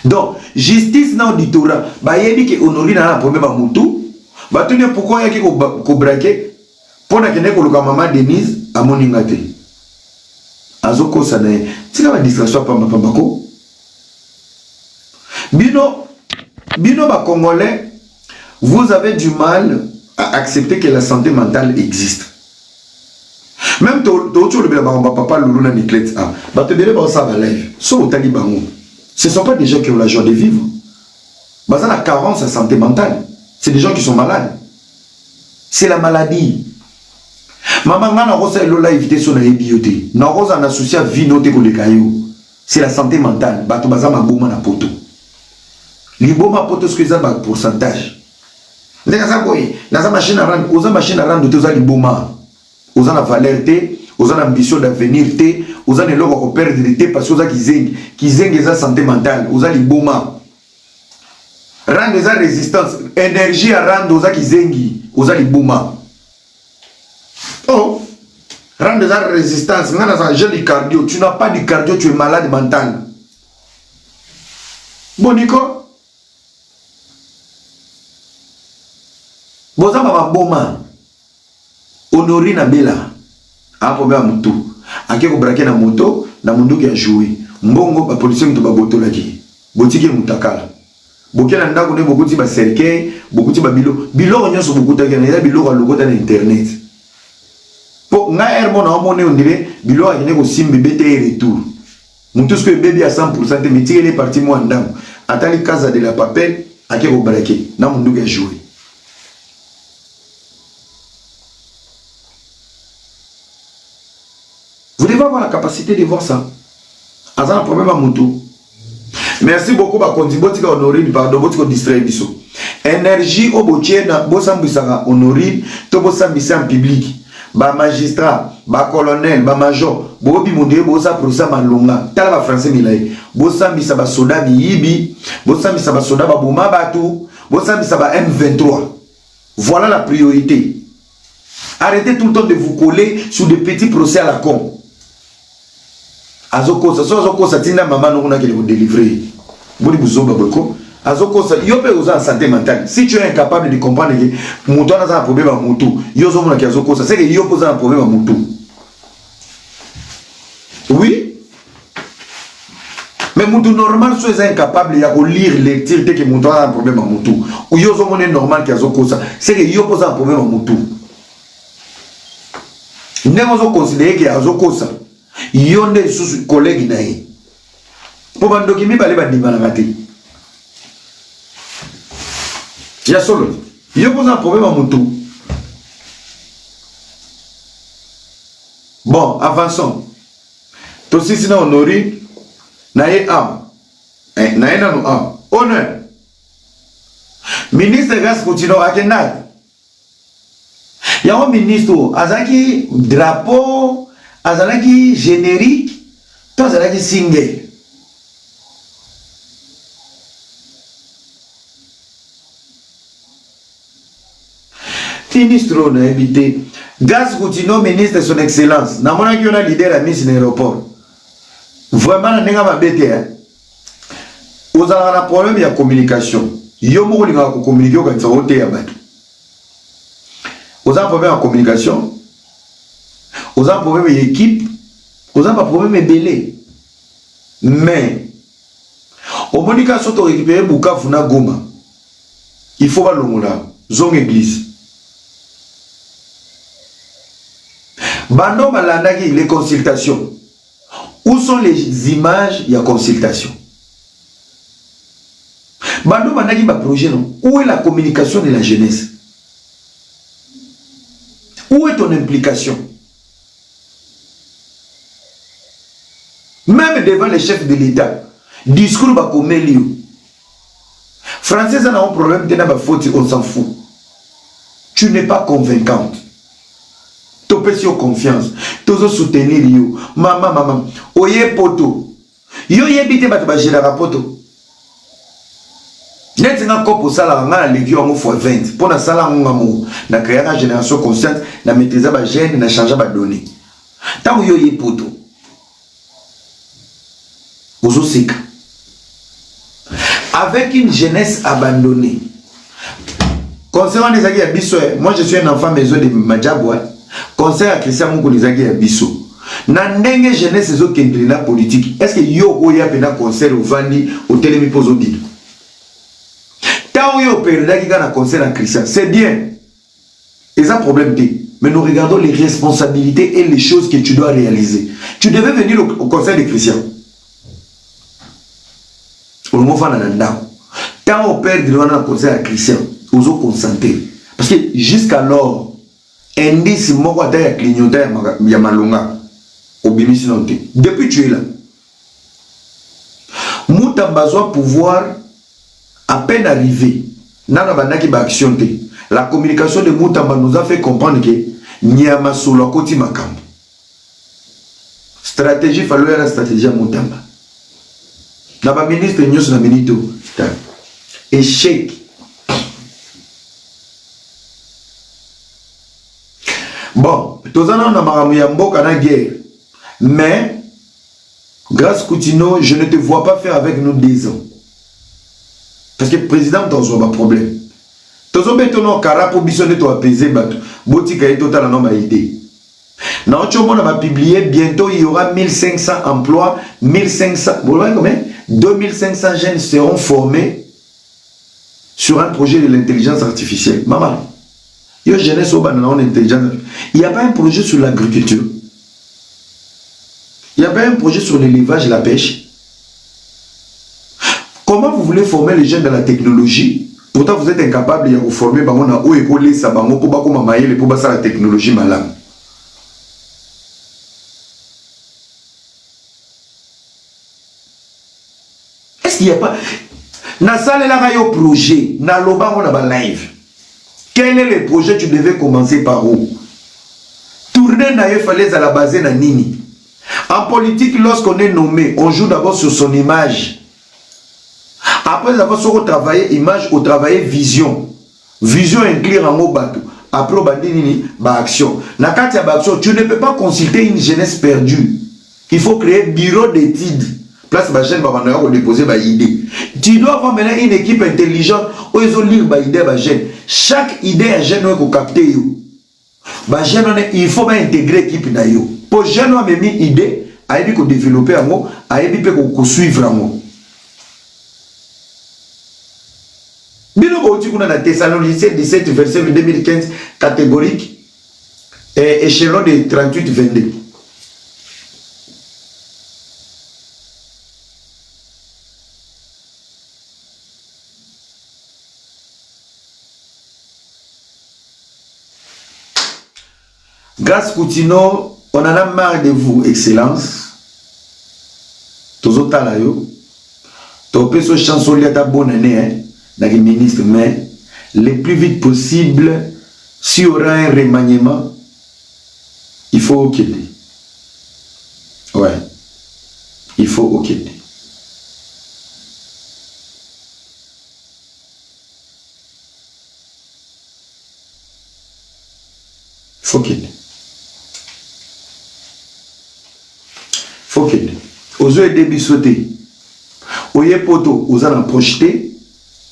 Donc justice na auditorat bayebi ke Honorine na problème ya mutu. Batuni pourquoi oyaki ko braquer mpo nakende koluka mama Denise amoni nga te. Azokosa na ye. Tika ba distraction pamba pamba ko. Bino bino ba congolais vous avez du mal à accepter que la santé mentale existe. Même touti olobela bango ba papa Loulou na Niclette ah bato ebele baosala ba live so otali bango ce sont pas des gens qui ont la joie de vivre. Baza na carence ya santé mentale. C'est des gens qui sont malades. C'est la maladie. Mama nga nakosala elo live te so nayebi yo te. Nakozala na souci ya vie no te koleka yo. C'est la santé mentale. Bato baza maboma na poto. Liboma poto soki eza ba pourcentage. Ndenge aza boye, naza machine à rendre, oza machine à rendre te oza liboma. Oza na valeur te, oza na ambition d'avenir te, oza na eloko ya ko perdre te parce que oza kizengi. Kizengi eza santé mentale, oza liboma. Rando eza resistance, energie ya rando oza kizengi, oza liboma. Oh, rando eza resistance, nga naza j'ai du cardio, tu n'as pas du cardio, tu es malade mental. Boniko boza ba maboma. Honorine abela a problème ya mutu ake ko braquer na moto na munduki ya jouer mbongo ba policiers mutu babotolaki ye botiki ye mutakala boke na ndako ne bokuti ba cercueil bokuti ba bilo biloko nyonso bokutaki wana eza biloko alokota na internet po ngai heure mona omoni ondire biloko akende kosimba ebete ye retour mutu sikoyo ebebi ya 100% te mitikeli ye parti mwa ndambo atali casa de la papel ake ko braquer na munduki ya jouer. Vous devez avoir la capacité de voir ça. Aza na problème ya mutu. Merci beaucoup bakonzi botika Honorine pardon botika distraire biso. Énergie oyo botie na bosambwisaka Honorine to bosambisa en public. Ba magistrat, ba colonel, ba major, bobi mondele bosa procès malonga. Tala ba français milayi. Bosambisa ba soda miyibi, bosambisa ba soda ba boma batu, bosambisa ba M23. Voilà la priorité. Arrêtez tout le temps de vous coller sur des petits procès à la con. Azokosa, so azokosa tinda mama noko nakende ko délivrer. Boni buzoba boye ko. Azokosa, yo pe oza en santé mentale. Si tu es incapable de comprendre que moto wana aza na problème ya mutu, yo ozomona ke azokosa, c'est que yo pe oza na problème ya mutu. Oui. Mais mutu normal so eza incapable ya ko lire lecture te ke mutu aza na problème ya mutu. Yo ozomona normal ke azokosa, c'est que yo pe oza na problème ya mutu. Ndenge ozo considérer ke azokosa, yo nde lisusu collègue na ye. Po bandoki mibale bandimanaka te. Ya solo, yo pe oza na problème ya mutu. Bon, avançons. Tosisi na Honorine, na ye awa. Eh, na ye nanu awa. Honneur. Ministre Grace Kutino akendaki. Yango ministre oyo azalaki drapeau, azalaki generique to azalaki single? Ministre oyo nayebi te. Grace Kutino ministre son excellence. Namonaki yo na leader ya Miss na aéroport. Vraiment na ndenge mabe te hein. Ozalaka na problème ya communication. Yo moko olingaka ko communiquer okanisa oteya bato. Oza na problème ya communication. Oza na problème ya équipe. Oza na ba problème ebele. Mais omoni kaka soki to récupérer Bukavu na Goma, il faut balongola zonga église. Bando balandaki les consultations. Où sont les images ya consultation? Bando bandaki ba projet non? Où est la communication de la jeunesse? Où est ton implication? Même devant le chef de l'État, discours bakomeli yo. Français eza na problème te na ba faute, on s'en fout. Tu n'es pas convaincante. Topesi yo confiance, tozo soutenir yo. Mama mama, oye poto. Yo yebi te bato bagelaka poto. Neti nga kopo osalaka nga naleki yango fois 20 mpo nasala yango nga moko na créaka génération consciente na maîtrisa ba gène na changea ba données. Ntango yo oye poto ozoseka avec une jeunesse abandonnée. Conseil wana ezalaki ya biso. Moi je suis un enfant maison de Majabu. Conseil ya Christian Mukuna ezalaki ya biso. Na ndenge jeunesse ezokendele na politique, est-ce que yo okoya mpe na concert ovandi otelemi mpo ozobina? Ntango oyo operdaki kaka na concert ya Christian, c'est bien, eza problème te, mais nous regardons les responsabilités et les choses que tu dois réaliser. Tu devais venir au concert de Christian. Olongo ofanda na ndako. Ntango operdre wana na concert ya Christian, ozo concentre parce que jusqu'alors indice moko ata ya clignotant ya malonga obimisi nano te. Depuis tu es là, Mutamba azwa pouvoir à peine arrivé, nano abandaki ba action te. La communication de Mutamba nous a fait comprendre que nyama solo akoti makambo. Stratégie falo ya na stratégie ya Mutamba. Na ba ministre nyonso na minute oyo, échec. Bon, toza nano na makambo ya mboka na guerre, mais Grâce Kutino, je ne te vois pas faire avec nous 2 ans. Parce que président tozwa ba problème. Tozobeta no kara po biso nde to apaiser bato. Botika ye totala no ba idée. Na ocho mona ba publier bientôt il y aura 1500 emplois, 1500, vous voyez combien? 2500 jeunes seront formés sur un projet de l'intelligence artificielle. Maman, yo jeunesse obanda na intelligence. Il n'y a pas un projet sur l'agriculture. Il n'y a pas un projet sur l'élevage et la pêche. Comment vous voulez former les jeunes dans la technologie? Pourtant vous êtes incapable de former bango na oyo ekolesa bango po bakoma mayele po basala technologie malamu. Est-ce qu'il y a pas nasalelaka yo projet naloba yango na ba live. Quel est le projet? Tu devais commencer par où? Tournée na yo fallait ezala basé na nini? En politique, lorsqu'on est nommé, on joue d'abord sur son image. Après avoir soko travailler image ou travailler vision. Vision inclure yango bato. Après obandi nini? Ba action. Na kati ya ba action, tu ne peux pas consulter une jeunesse perdue. Il faut créer bureau d'études. Place ba jeune ba banda ko déposer ba idée. Tu dois avoir maintenant une équipe intelligente où ils ont lire ba idée ba jeune. Chaque idée ya jeune oyo ko capter yo. Ba jeune wana il faut ba intégrer équipe na yo. Po jeune oyo amemi idée, ayebi ko développer yango, ayebi pe ko suivre yango. Bino bouti kuna na Thessaloniciens 17 verset 2015 catégorique et échelon de 38 22. Grâce Kutino, on en a marre de vous, Excellence. Tozotala yo. Topesi yo chance olia ata bonne année hein, na ki ministre, mais Le plus vite possible, s'il y aura un remaniement, il faut okende. Ouais. Il faut okende. Faut okende. Faut okende. Ozo aider biso te. Oye poto oza na proche te.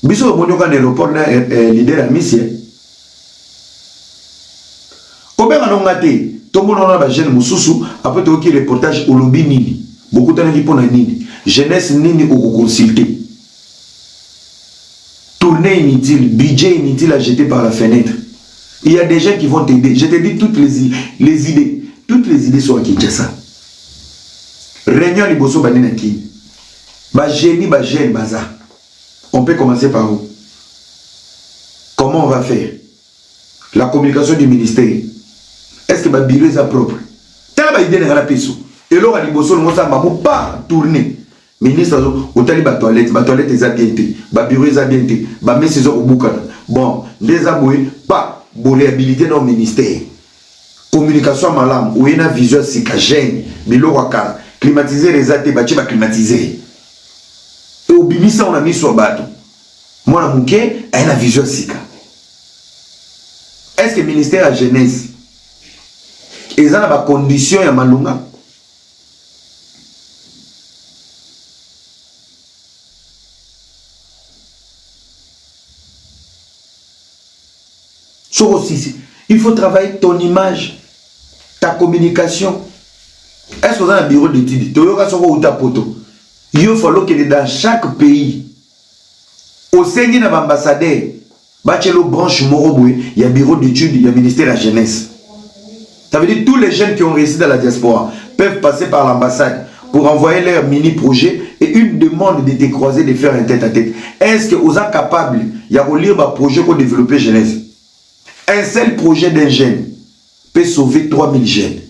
Biso omoni oka na aéroport na eh, eh, leader ya misi eh. Kobenga no nga te. Tomona na ba jeune mosusu après toyoki reportage olobi nini? Bokutanaki mpo na nini? Jeunesse nini okoconsulter? Tournée inutile, budget inutile à jeter par la fenêtre. Il y a des gens qui vont t'aider. Je te dis toutes les, les idées. Toutes les idées sont à Kinshasa. Réunion liboso bandi na Kin. Ba génie, ba jeune baza. On peut commencer par où? Comment on va faire? La communication du ministère. Est-ce que ba bureau eza propre? Tala ba idée na nga na peso. Eloko ya liboso longo samba mo pa tourner. Ministre azo otali ba toilette, ba toilette eza bien te, ba bureau eza bien te, ba mesa eza kobukana. Bon, nde eza boye pa bo réhabiliter na ministère. Communication ya malamu, oye na vision ya sika, jeune, biloko ya kala, climatiseur eza te, batie ba climatiseur. E obimisa yango na miso ya bato. Mwana moke aye na vision ya sika. Est-ce que ministère ya jeunesse eza na ba conditions ya malonga? Soko sisi, il faut travailler ton image, ta communication. Est-ce que vous avez un bureau d'études? Toyoka soko uta poto. Yo faut lokende dans chaque pays. Osengi na ambassadeur batielo branche moko boye ya bureau d'études ya ministère ya jeunesse. Ça veut dire tous les jeunes qui ont réussi dans la diaspora peuvent passer par l'ambassade pour envoyer leur mini-projet et une demande de te croiser, de faire un tête-à-tête. Est-ce que vous êtes capable de lire un projet pour développer jeunesse? Un seul projet d'un jeune peut sauver 3000 jeunes.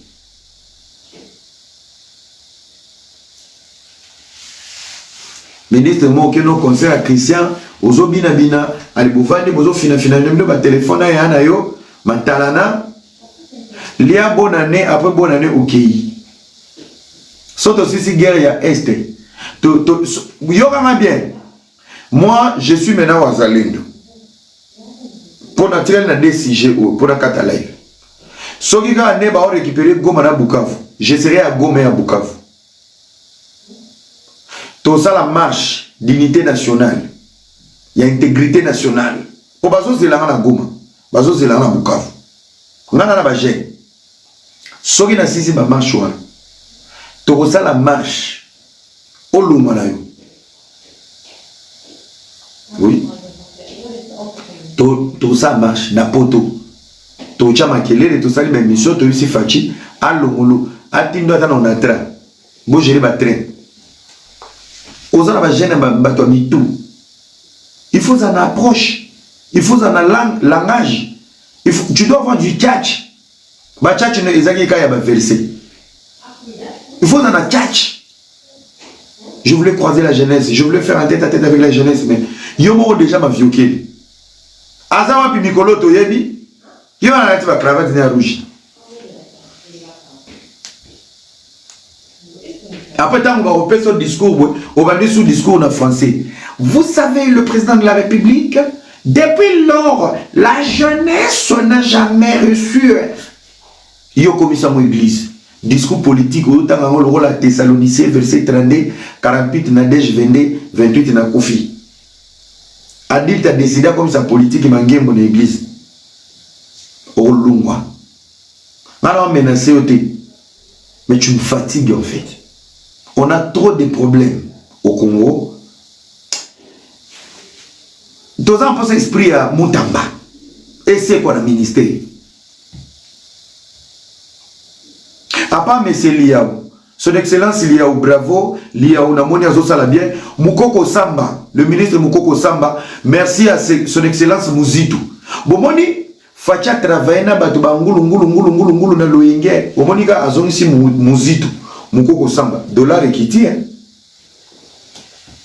Ministre moko okende au concert ya Christian ozobina bina ali bovandi bozofina fina bino ba telefone ya na yo matalana lia bonne année après bonne année okei so tosisi guerre ya est to, to, so, yokanga bien moi je suis maintenant wazalendo mpo natikali na deux sujet oyo mpo nakata live soki kaka nde bao récupérer Goma na Bukavu je serai à Goma et à Bukavu tosala marche d'unité nationale ya intégrité nationale mpo bazozela nga na Goma bazozela nga na Bukavu nga na na bajeune soki nasisi bamarche wana tokosala marche olongwa na yo oui tokosala marche na poto totya makelele tosali baémission toyebisi faci alongolo atindo ata na onatra bogere batrain oza na bajeune bato ya mitu il faut ozala na approche il faut ozala na langage il faut, tu dois avoir du catch ba catch no ezaki kaka ya ba verset il faut ozala na catch je voulais croiser la jeunesse je voulais faire un tête à tête avec la jeunesse mais yo moko déjà maviokeli aza wapi mikolo toyebi ye wana alati ba cravate na ya rouge après ntango bakopesa discours boye obandi sous discours na français vous savez le président de la république depuis lors la jeunesse n'a jamais reçu yo okomisa yango église discours politique oyotanga yango lokola thessaloniciens verset 32 48 na dege 22 28 na kufi adulte adeside akomisa politike mangembo na église okolungwa nga na menace yo te mais tu me fatigues en fait on a trop de problèmes au Congo toza mposa esprit ya mutamba esekwa na ministère à part monsieur Liao son excellence Liao bravo Liao namoni azosala bien Mukoko Samba le ministre Mukoko Samba merci à son excellence Muzitu bomoni Fatshi a travailler na bato ba ngulu ngulu ngulu ngulu ngulu na loyenge omoni ka azongisi Muzitu Mukoko Samba dollar ekiti hein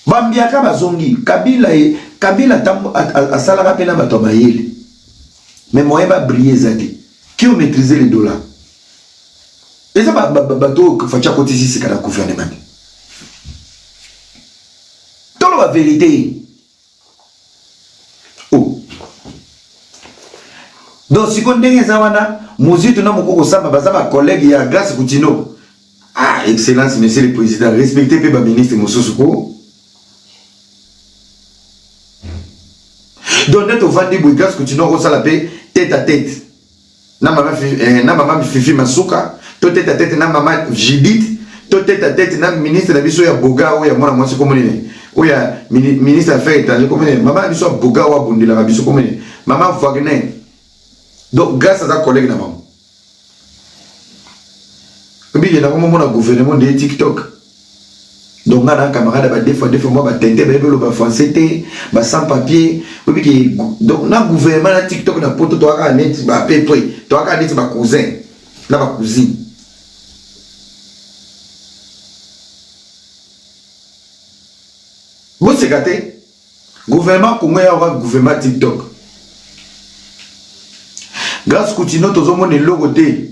bambiaka bazongi Kabila e. Kabila asalaka mpe na bato ya mayele, mais moyen ba briller eza te. Qui ont maîtrisé le dollar? Eza bato oyo Fatshi akotisi sika na gouvernement te. Toloba vérité. Oh. Donc siko ndenge eza wana Muzitu na Mokoko Samba baza ba collègue ya Grace Kutino. Ah, excellence monsieur le président, respectez pe ba ministre mosusu ko. Donc nde tovandi boye Grace Kutino akosala pe tête à tête na mama eh, na mama Fifi Masuka to tête à tête na mama Judith to tête à tête na ministre na biso ya Boga oyo ya mwana mwasi kombo nini oyo ya ministre affaires étrangères kombo nini mama na biso ya Boga oyo abundelaka biso kombo nini mama Wagner. Donc Grace aza collègue na bango. Obike na komomona gouvernement de TikTok. Donc nga na camarade ba deux fois deux fois moi ba tente ba yebelo ba français te, ba sans papier. Obike donc na gouvernement na TikTok na poto to aka net ba peu près, to aka net ba cousin na ba cousine. Boseka te. Gouvernement Congo ya oka gouvernement TikTok. Grâce Kutino tozomona eloko te.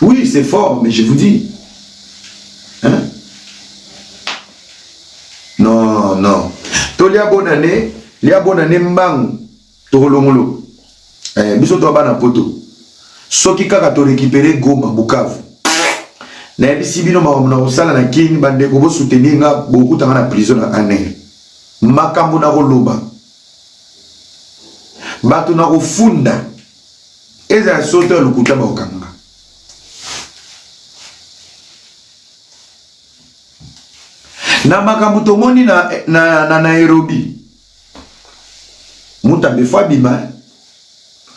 Oui, c'est fort, mais je vous dis. Hein? Non, non. Tolia bonne année, lia bonne année mbangu. Tokolongolo. Eh, biso to bana poto. Soki kaka to récupérer Goma, Bukavu. Nayebisi bino makambo na kosala na Kin, bandeko bo soutenir nga, bokutanga na prison na ANR. Makambo na koloba. Bato na kofunda. Ezala soto ya lokuta bakokanga. Na makambo tomoni na, na, na Nairobi. Mutambe fo abima.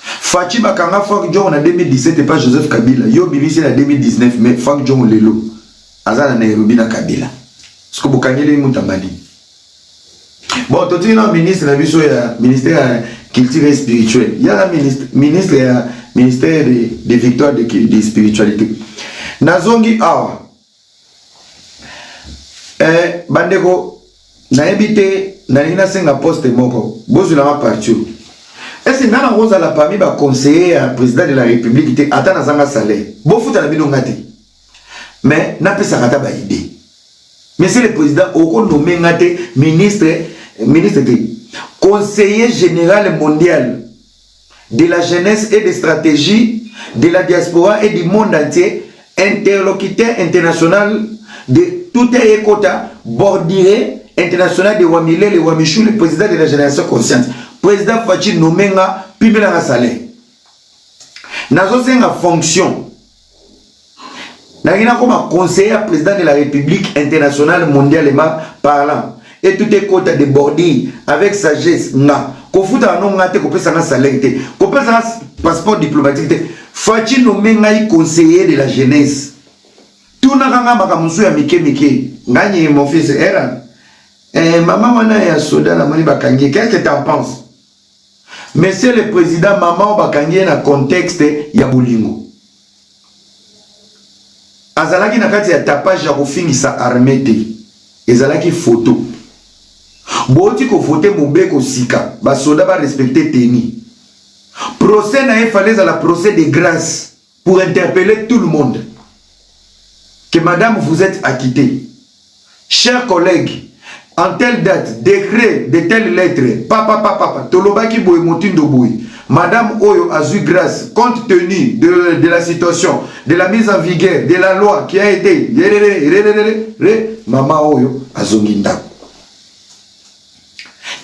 Fatshi bakanga Franck Diongo na 2017 epa Joseph Kabila. Yo bimisi na 2019 mais Franck Diongo lelo aza na Nairobi na Kabila. Siko bokangeli Mutamba nini? Bon, totiki na ministre na biso ya ministère ya culture et spirituelle. Ya na ministre ministre ya ministère de, de victoire de, de spiritualité. Nazongi awa. Eh, bandeko nayebi te nalingi nasenga poste moko bozwilanga parti oyo ese nga nakozala parmi baconseiller ya président de la république te ata nazanga salaire bofuta na bino nga te mais napesaka ata baide monsieur le président okonome nga te ministre ministre te conseiller général mondial de la jeunesse et de stratégie de la diaspora et du monde entier, interlocuteur international de tout ekota, borduré international de Wamilele Wamichou, le président de la génération consciente. Président Fatshi nommé nga pimela nga salaire. Nazosenga fonction. Nalingi nakoma conseiller ya président de la République internationale mondialement parlant. Et tout ekota de bordure avec sagesse nga. Kofuta no nga te kopesa nga salaire te. Kopesa nga passeport diplomatique te. Fatshi nommé ngai conseiller de la jeunesse. Tunaka nga makambo mosusu ya mike mike. Nganyi mon fils era. Eh, mama wana ya soda namoni bakangi. Qu'est-ce que t'en penses? Monsieur le président, maman bakangi ye na contexte ya bolingo. Azalaki na kati ya tapage ya kofingisa armée te. Ezalaki photo. Boti ko voter mobeko sika, ba soda ba respecter tenue. Procès na ye fallait ezala procès de grâce pour interpeller tout le monde. Que madame vous êtes acquittée. Chers collègues, en telle date, décret de telle lettre, papa papa papa, tolobaki boye motindo boye. Madame oyo azui grâce compte tenu de, de la situation, de la mise en vigueur de la loi qui a été mama oyo azongi ndako.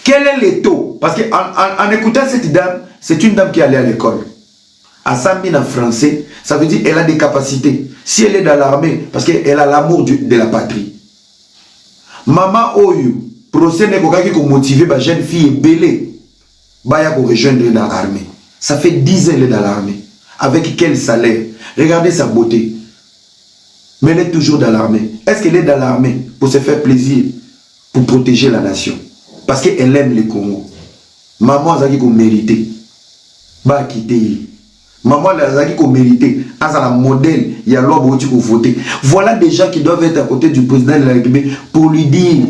Quel est le taux? Parce que en, en, en écoutant cette dame, c'est une dame qui allait à l'école. Asambi na français, ça veut dire elle a des capacités. Si elle est dans l'armée, parce qu'elle a l'amour de la patrie. Mama oyo, procès nekokaki ko motiver ba jeune fille ebele baya ko rejoindre dans l'armée. Ça fait 10 ans elle est dans l'armée. Avec quel salaire? Regardez sa beauté. Mais elle est toujours dans l'armée. Est-ce qu'elle est dans l'armée pour se faire plaisir, pour protéger la nation? Parce qu'elle aime le Congo. Maman azalaki ko mériter. Ba quitter ye. Maman azalaki ko mériter azala modèle ya loi bowuti ko voter. Voilà des gens qui doivent être à côté du président de la République pour lui dire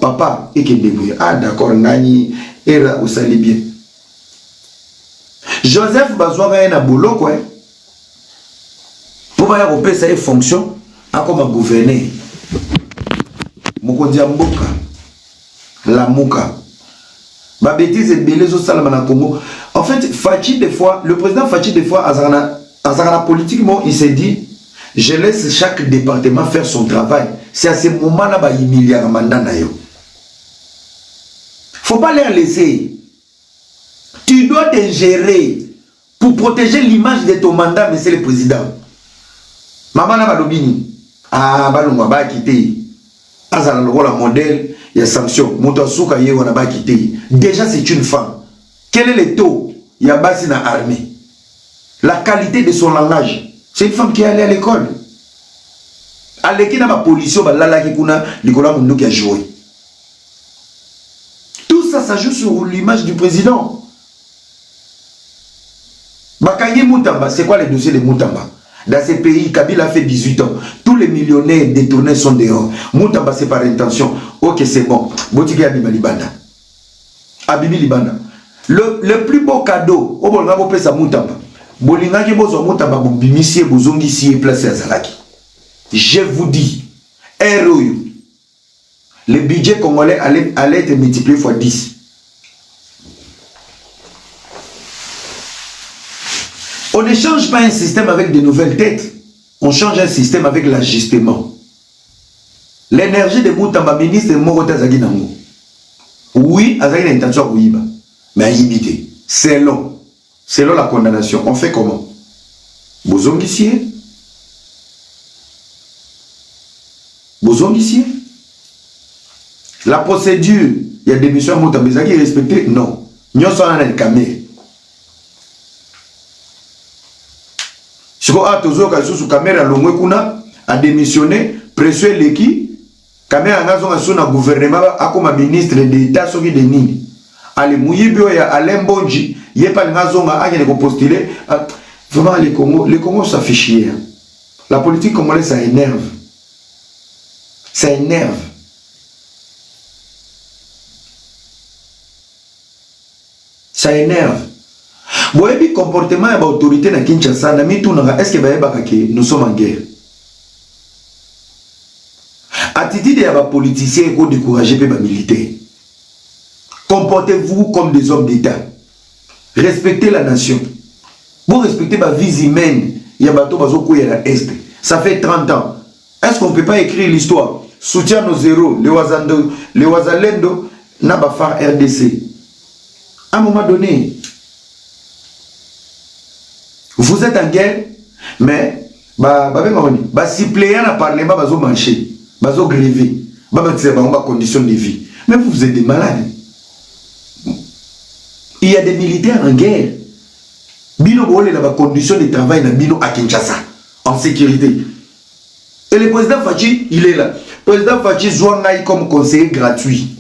papa ekende boye. Ah d'accord ngani era osali bien. Joseph bazwaka ye na boloko eh. Mpo baya kopesa ye fonction akoma gouverneur. Mokonzi ya mboka lamuka. Ba bêtises ebele ezosalama na Congo. En fait, Fatshi des fois, le président Fatshi des fois azalaka na azalaka na politique moko, il s'est dit je laisse chaque département faire son travail. C'est à ce moment-là ba humiliaka mandat na yo. Faut pas leur laisser. Tu dois te gérer pour protéger l'image de ton mandat, monsieur le président. Maman na balobi nini? Ah, balongwa bakite ye. Azala lokola modèle ya sanction. Moto asuka ye wana bakite ye. Déjà c'est une femme. Quel est le taux ya basi na armée? La qualité de son langage. C'est une femme qui est allée à l'école. Aleki na ba policiers balalaki kuna likolo ya munduki ya jouer. Tout ça, ça joue sur l'image du président. Bakangi Mutamba, c'est quoi le dossier de Mutamba? Dans ce pays, Kabila a fait 18 ans. Tous les millionnaires détournés sont dehors. Mutamba, c'est par intention. Ok, c'est bon. Botiki Abima Libanda. Abimi Libanda. Le, le plus beau cadeau, oyo bolinga bopesa Mutamba. Bolingaki bozwa Mutamba bobimisi ye bozongisi ye place azalaki. Je vous dis, heure oyo Le budget congolais allait, allait être multiplié fois 10. On ne change pas un système avec de nouvelles têtes. On change un système avec l'ajustement. L'énergie de Moutamba, ministre moko te azalaki nango. Oui, azalaki na intention ya koyiba, mais ayibi te. Selon, selon la condamnation, on fait comment? Bozongisi ye? Bozongisi ye? La procédure ya démission ya Mutamba ezalaki respectée? Non. Nyonso wana na Kamere. Sikoyo awa tozoyoka lisusu Kamere alongwe kuna, a démissionné, pression eleki, Kamere anga azonga lisusu na gouvernement akoma ministre d'Etat soki de nini. Ale muyibi oyo ya Alain Mbonji ye pe alinga azonga akende ko postuler. Ah, vraiment le Congo, le Congo ça fait chier. La politique congolaise ça énerve. Ça énerve. Ça énerve. Boyebi comportement ya ba autorité na Kinshasa na mitunaka est-ce que bayebaka que nous sommes en guerre? Attitude ya ba politiciens eko décourager pe ba militaires. Comportez-vous comme des hommes d'État. Respectez la nation. Vous respectez ba vies humaines ya bato bazo kweya na Est. Ça fait 30 ans. Est-ce qu'on peut pas écrire l'histoire? Soutien nos héros, les Wazando, les Wazalendo na ba FAR RDC. À un moment donné, vous êtes en guerre, mais ba ba benga wani, ba suppléants na parlement bazo marcher, bazo gréver, ba matisa bango ba conditions de vie. Mais vous, vous êtes des malades. Il y a des militaires en guerre. Bino bolela ba conditions de travail na bino à Kinshasa en sécurité. Et le président Fatshi, il est là. Président Fatshi zwa ngai comme conseiller gratuit.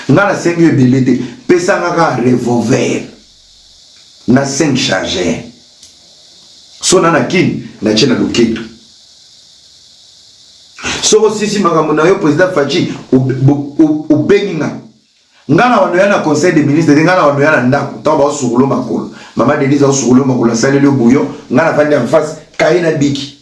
Nga nasengi yo ebele te, pesa nga kaka revolver na 5 chargeur. So na na kin na tie na loketo. Soko sisi makambo na yo président Fatshi obengi nga. Nga na wando ya na conseil des ministres te, nga na wando ya na ndako ntango baosukolo makolo. Mama Denise aosukolo makolo asaleli yo bouillon, nga nafandi en face, kaye na biki.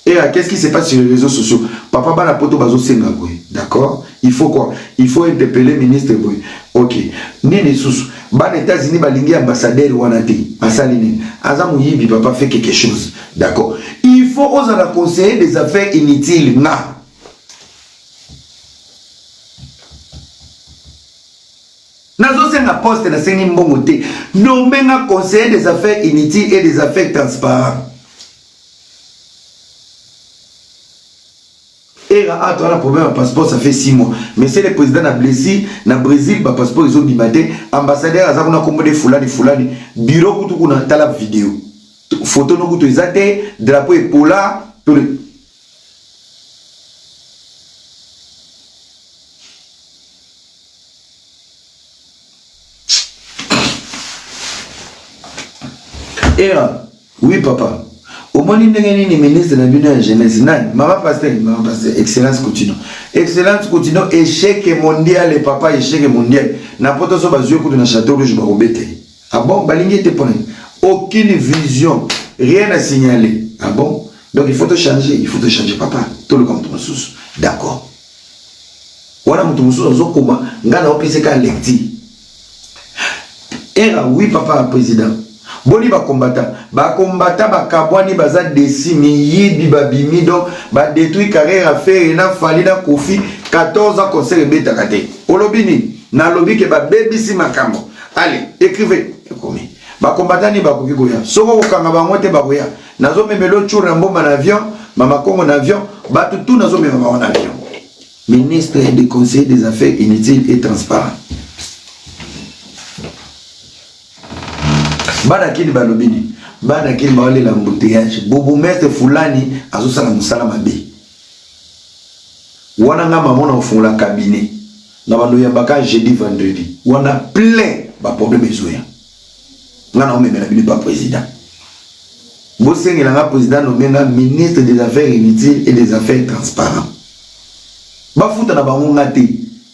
Et là, qu'est-ce qui se passe sur les réseaux sociaux? Papa bana poto bazo senga boye. D'accord? Il faut quoi? Il faut interpeller ministre boye. OK. Nini susu? Bana États-Unis balingi ambassadeur wana te. Asali nini? Aza muyibi papa fait quelque chose. D'accord? Il faut ozala conseiller des affaires inutiles nga. Nazosenga poste, nasengi mbongo te. Nomme nga conseiller des affaires inutiles et des affaires transparentes. Era a toza na problème ya passeport ça fait 6 mois. Monsieur le président na blessure na Brésil ba passeport ezo bima te. Ambassadeur aza kuna kombo de fulani fulani. Bureau kutu kuna tala video. Photo no kutu eza te, drapeau epola to Era, oui papa. Omoni ndenge nini ministre na bino ya jeunesse nani? Mama pasteur, mama pasteur, excellence Coutinho. Excellence Coutinho, échec mondial papa, échec mondial. Na poto so bazui kutu na château rouge bakobeta ye. Ah bon, balingi ete pona aucune vision, rien à signaler. Ah bon? Donc il faut te changer, il faut te changer papa. Toluka moto mosusu. D'accord. Wana moto mosusu azokoma, nga na opesa ka lecture. Era oui papa président. Boni ba combattant, ba combattant ba kabwani baza desi miyibi babimi donc ba détruit carrière ya Ferre na Fally na Koffi 14 ans concert ebetaka te. Olobi nini? Nalobi ke babebisi makambo. Allez, écrivez. Ekomi. Ba combattant ni bakoki koya. Soko kokanga bango te bakoya. Nazo memelo tshura na mboma na avion, mama Kongo na avion, bato tout nazo mema bango na avion. Ministre des conseillers des affaires inutiles et transparent. Bana kini balobi nini? Bana kini baolela embouteillage. Bourgmestre fulani azosala mosala mabe. Wana nga mama na ofungola cabinet. Na bando yambaka jeudi vendredi. Wana plein ba problème ezoya. Nga na omemela bino pa président. Bosengela nga président nommé nga ministre des affaires inutiles et des affaires transparentes. Bafuta na bango nga te.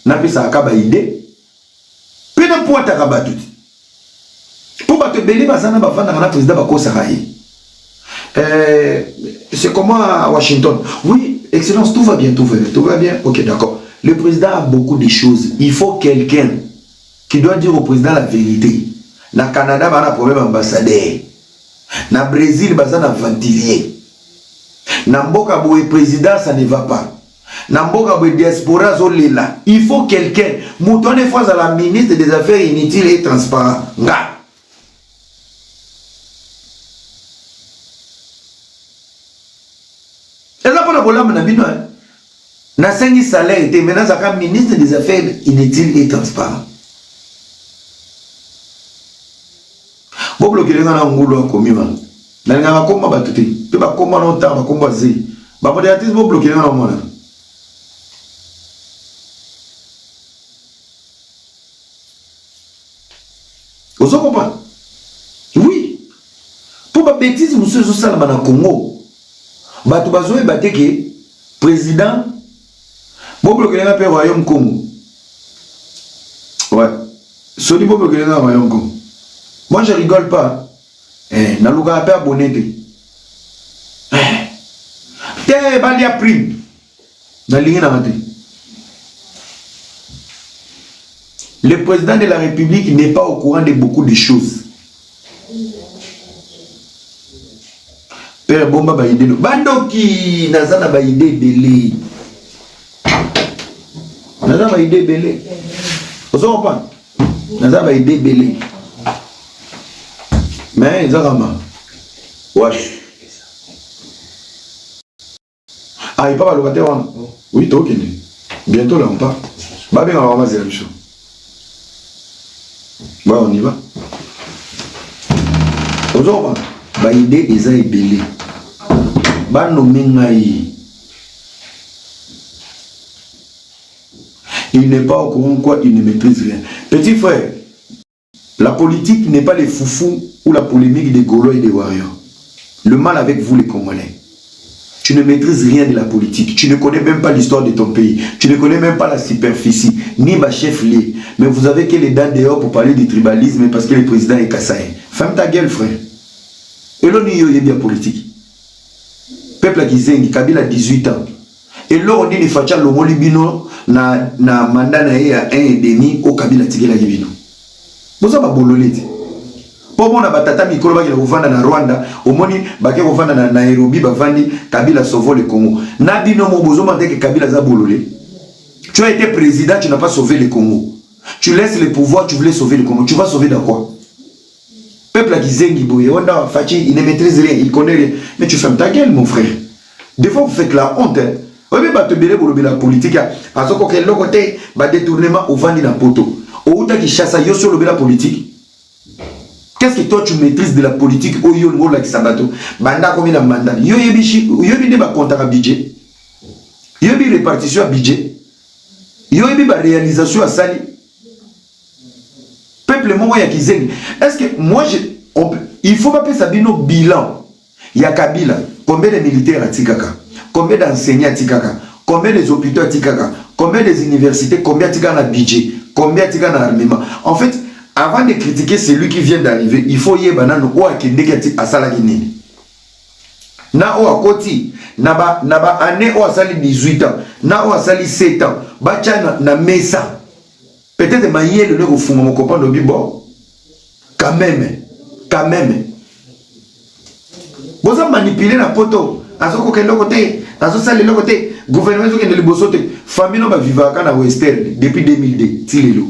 Napesaka ka ba idée. Pe napuataka bato te. Po bato ebele baza na bavandaka na président bakosaka ye. Euh, c'est comment à Washington Oui, Excellence, tout va bien, tout va bien, tout va bien. Ok, d'accord. Le président a beaucoup de choses. Il faut quelqu'un qui doit dire au président la vérité. Na Canada, ba na problème ambassadeur. Na Brésil, baza na ventilier. Na mboka boye président, ça ne va pas. Na mboka boye diaspora azolela. Il faut quelqu'un. Moto wana faut azala ministre des affaires inutiles et transparent. Nga. Eza mpona bolamu na bino. Nasengi salaire te, mais nazalaka ministre des affaires inutiles et transparent. Boblokele nga na ngulu akomi wana. Nalingaka komba bato te, mpe bakomba na otanga bakomba zei. Ba modératrice boblokele nga na omona. Ozo comprendre? Oui. Mpo ba bêtises mosusu ezosalama na Congo. Bato bazoyeba te ke président boblokele nga mpe Royaume Congo. Ouais. Soni boblokele nga Royaume Congo. Moi je rigole pas. Eh, nalukaka mpe abonné te. Eh. Te balia prime. Nalingi nanga te. Le président de la République n'est pas au courant de beaucoup de choses. Père bomba ba idée bandoki naza na ba idée ebele. Naza ba idée ebele. Ozo comprendre? Naza ba idée ebele. Mais eza kama. Wash. Ah, epa balocataire wana. Oui, tokende. Bientôt là on part. Babenga bango bazela biso. Ouais, on y va. Ozo comprendre? Ba idée eza ebele. Ba nommer ngai. Il n'est pas au courant quoi, il ne maîtrise rien. Petit frère, La politique n'est pas les foufous ou la polémique des Gaulois et des Warriors. Le mal avec vous les Congolais. Tu ne maîtrises rien de la politique. Tu ne connais même pas l'histoire de ton pays. Tu ne connais même pas la superficie, ni ma chef lié. Mais vous avez que les dents dehors pour parler du tribalisme parce que le président est Kassaï. Ferme ta gueule, frère. Et l'on y bien politique. Peuple kizengi, Kabila 18 ans. Eloko nini Fatshi alongoli bino na, na mandat na ye ya 1 et demi oyo Kabila atikelaki bino? Boza ba bolole te. Po omona ba tata mikolo bakende kovanda na Rwanda, omoni bake kovanda na Nairobi bavandi Kabila sauve le Congo. Na bino mo bozomona te que Kabila aza bolole. Tu as été président, tu n'as pas sauvé le Congo. Tu laisses le pouvoir, tu voulais sauver le Congo. Tu vas sauver dans quoi? Peuple ya kizengi boye, onda Fatshi, il ne maîtrise rien, il connaît rien. Mais tu fermes ta gueule, mon frère. Des fois, vous faites la honte. Hein. Oyebi bato ebele bolobela politique azokoka eloko te ba détournement ovandi na poto outa Kinshasa yo si olobela politique. Qu'est-ce que toi tu maîtrises de la politique oyo olingi olakisa bato banda akomi na mandat yo oyebi oyebi nde bakontaka budget yo oyebi répartition ya budget yo oyebi ba réalisation asali peuple moko ya kizengi. Est-ce que moi je on peut, Il faut bapesa bino bilan ya Kabila, combien de militaires atikaka, combien d'enseignants atikaka, combien des hôpitaux atikaka, combien des universités, combien atikaka na budget, combien atikaka na armement. En fait, avant de critiquer celui qui vient d'arriver, il faut yeba nanu oyo akendeki asalaki nini. Na oyo akoti na ba na ba année oyo asali 18 ans, na oyo asali 7 ans, batia na, na mesa. Peut-être mayele nde kofungama comprendre obi bon quand même quand même boza manipule na poto azokoka eloko te azosala eloko te gouvernement ezokende liboso te famille no bavivaka na western depuis 2002 ti lelo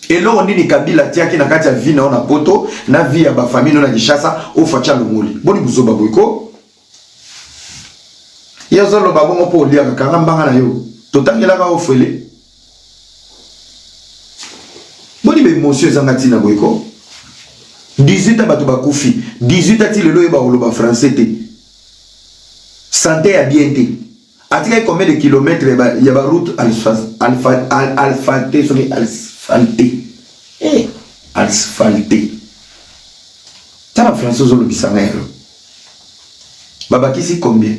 eloko nini kabila atiaki na kati ya vie na yo na poto na vie ya bafamille no na kinshasa ofaci alongoli boni buzoba boye ko Yo ozoloba bongo mpo oliaka, kanga mbanga na yo. Totangelaka ofele. Boni ba emotion ezanga ntina boye ko? 18 ans bato bakufi, 18 ans ti lelo oyeba koloba français te. Sante ya bien te. Atikaki combien de kilomètres ya ba route alphalte soki asphalte. Eh, asphalte. Tala français ozolobisa ngai yango. Babakisi combien?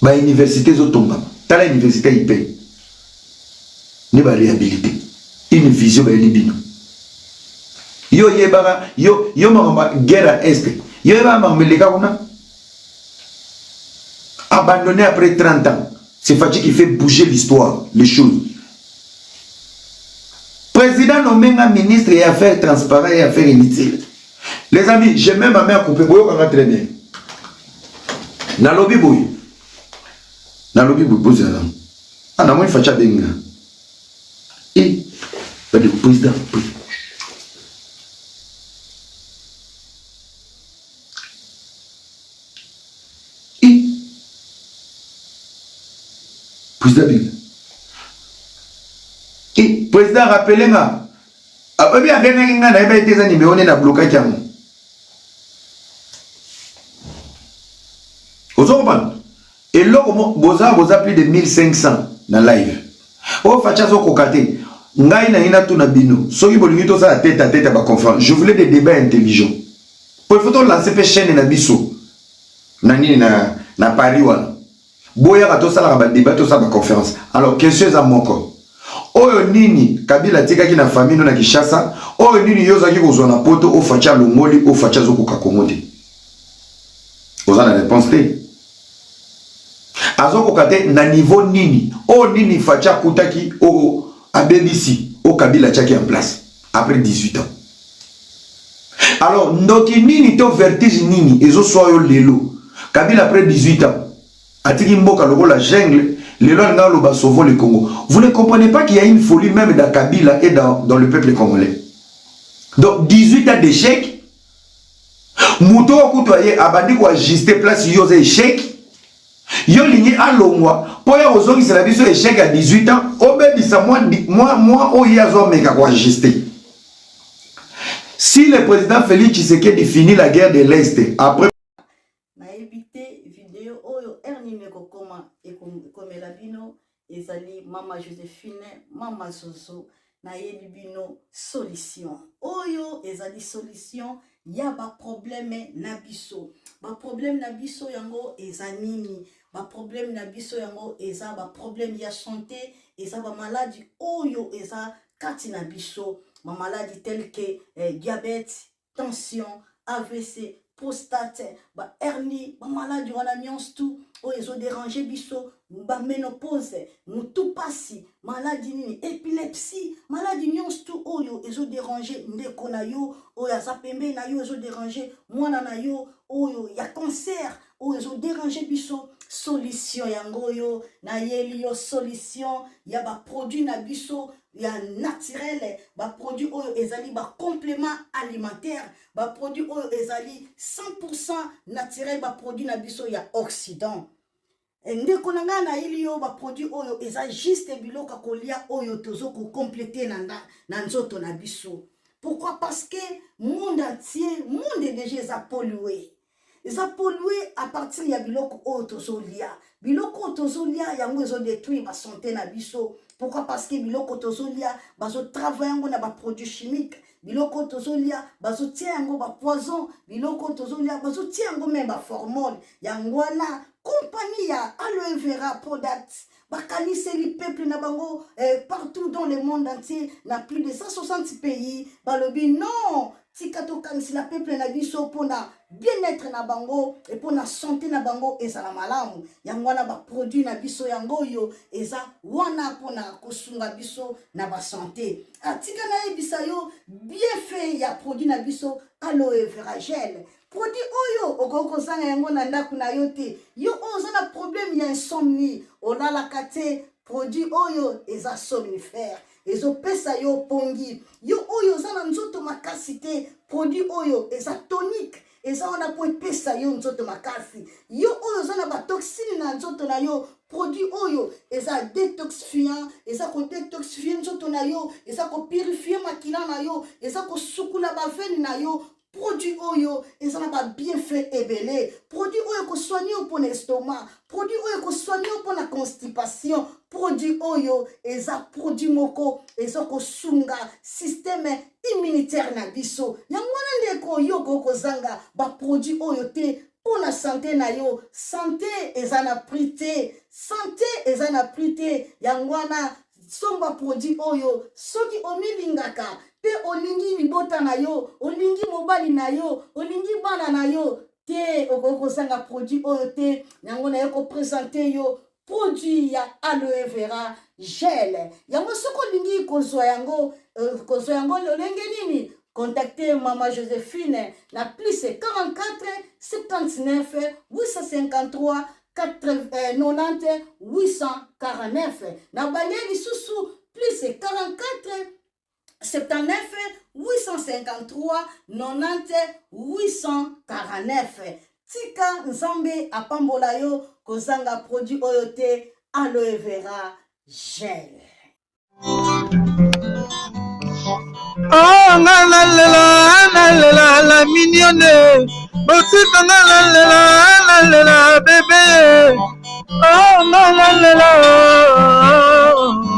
Ba université ezotongama. Tala université ya IP. Nde ba réhabilité. Une vision bayeli bino. Yo yebaka yo yo makambo guerre ya est. Yo yebaka makambo eleka kuna. Abandonné après 30 ans. C'est Fatshi qui fait bouger l'histoire, les choses. Président nommé ministre et affaires transparentes et affaires inutiles. Les amis, j'ai même ma mère coupée. Boyokanga très bien. Nalobi boye. Nalobi boye bozala. Ah namoni Fatshi abengi nga. Eh, badi président. Eh. Président abengi. Eh, président rappelez nga. Oyebi abengaki ngai nayebaki te eza nimero nde na blokaki yango. Ozo comprendre? Eloko mo boza boza plus de 1500 na live. Oyo Fatshi azokoka te. Ngai nalingi natuna bino soki bolingi tosala tete à tete ya ba conférence. Je voulais des débats intelligents. Po il faut to lancer pe chaîne na biso na nini na na Paris wana. Boyaka tosalaka ba debat tosala ba conference. Alors question eza moko. Oyo nini Kabila atikaki na famille no na Kinshasa, oyo nini yo ozalaki kozwa na poto oyo Fatshi alongoli, oyo Fatshi azokoka Congo te. Oza na réponse te. Azokoka te na niveau nini? Oyo nini Fatshi akutaki oyo abebisi, oyo Kabila atiaki en place après 18 ans. Alors ndoki nini to vertige nini ezoswa yo lelo? Kabila après 18 ans atiki mboka lokola jungle, lelo alinga aloba sauvons le Congo. Vous ne comprenez pas qu'il y a une folie même dans Kabila et dans, dans le peuple congolais. Donc 18 ans d'échec, moto oyo kutu aye abandi koajuste place yo oza échec, yo olingi alongwa mpo ya kozongisela biso échec ya 18 ans, obebisa mwa mwa mwa oyo ye azomeka koajuste. Si le président Félix Tshisekedi finit la guerre de l'Est après Nayebi te video oyo heure nini ekokoma ekomela bino. Ezali mama Josephine, mama Zozo, nayeli bino solution. Oyo ezali solution ya ba problème na biso. Ba problème na biso yango eza nini? Ba problème na biso yango eza ba problème ya santé, eza ba maladi oyo eza kati na biso, ba maladi tel que eh, diabète, tension, AVC, prostate, ba hernie, ba maladi wana nyonso tout oyo ezo déranger biso, ba ménopause, mutu pasi, maladi nini, epilepsie, maladi nyonso tout oyo ezo déranger ndeko na yo oyo aza pembeni na yo, ezo déranger mwana na yo oyo ya cancer oyo ezo déranger biso. Solution yango oyo nayeli yo, solution ya ba produit na biso ya naturel, ba produit oyo ezali ba complément alimentaire, ba produit oyo ezali 100% naturel, ba produit na biso ya Occident. Ndeko na ngai, nayeli yo ba produit oyo eza juste biloko ya kolia oyo tozo kokomplete na, na nzoto na biso. Pourquoi? Parce que monde entier, monde déjà eza pollué. Eza pollué à partir ya biloko oyo tozolia. Biloko oyo tozolia yango ezodétruire ba santé na biso. Pourquoi? Parce que biloko tozolia bazotravaille yango na baproduit chimique, biloko tozolia bazotia yango bapoison, biloko tozolia bazotia yango me baformole. Yango wana compagnie ya Aloe Vera Product bakaniseli peuple na bango partout dans le monde entier, na plus de 160 pays. Balobi non, tika tokanisela peuple na biso mpona bien-être na bango e mpona santé na bango ezala malamu. Yango wana baproduit na biso yango oyo eza wana mpona kosunga biso na basanté. Atika nayebisa yo bienfait ya produit na biso Aloe Vera Gel. Produit oyo okoki kozanga yango na ndako na yo te. Yo oyo oza na problème ya insomnie, olalaka te, produit oyo eza somnifère, ezopesa yo pongi. Yo oyo oza na nzoto makasi te, produit oyo eza tonique, eza wana mpo epesa yo nzoto makasi. Yo oyo oza na batoxine na nzoto na yo, produit oyo eza détoxifiant, eza kodétoxifie nzoto na yo, eza kopurifie makila na yo, eza kosukula baveine na yo. Produit oyo eza na babienfait ebele. Produit oyo ekosoigne yo mpona estomac, produit oyo ekosoigne yo mpona constipation. Produit oyo eza produit moko eza kosunga système immunitaire na biso. Yango wana ndeko, yo okoki kozanga baproduit oyo te mpona santé na yo. Santé eza na prix te, santé eza na prix te. Yango wana somba produit oyo soki omilingaka mpe olingi libota na yo, olingi mobali na yo, olingi bana na yo te, okoki kozanga produit oyo te. Yango naye koprésente yo produit ya Aloe Vera Gel. Yango soki olingi kozwa yango, kozwa yango lolenge nini? Contacte Mama Joséphine na plus 44 79 853 90 849. Na balie lisusu, plus 44 79 853 90 849. Tika Nzambe apambola yo. Kozanga produit oyo te, Aloe Vera Gel. Oh, nga nalela, nalela la mignonne, botika nga nalela, nalela bébé. Oh, nga nalela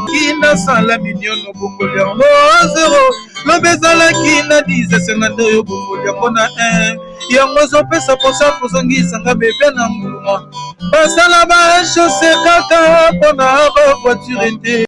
kinasala mignonne, obongoli yango zero. Lobi ezalaki na 10, esenga nde oyo obongoli yango na 1. Yango ezopesa mposa kozongisanga bébé na nguluma. Basala bachaussée kaka mpona bavoiture te.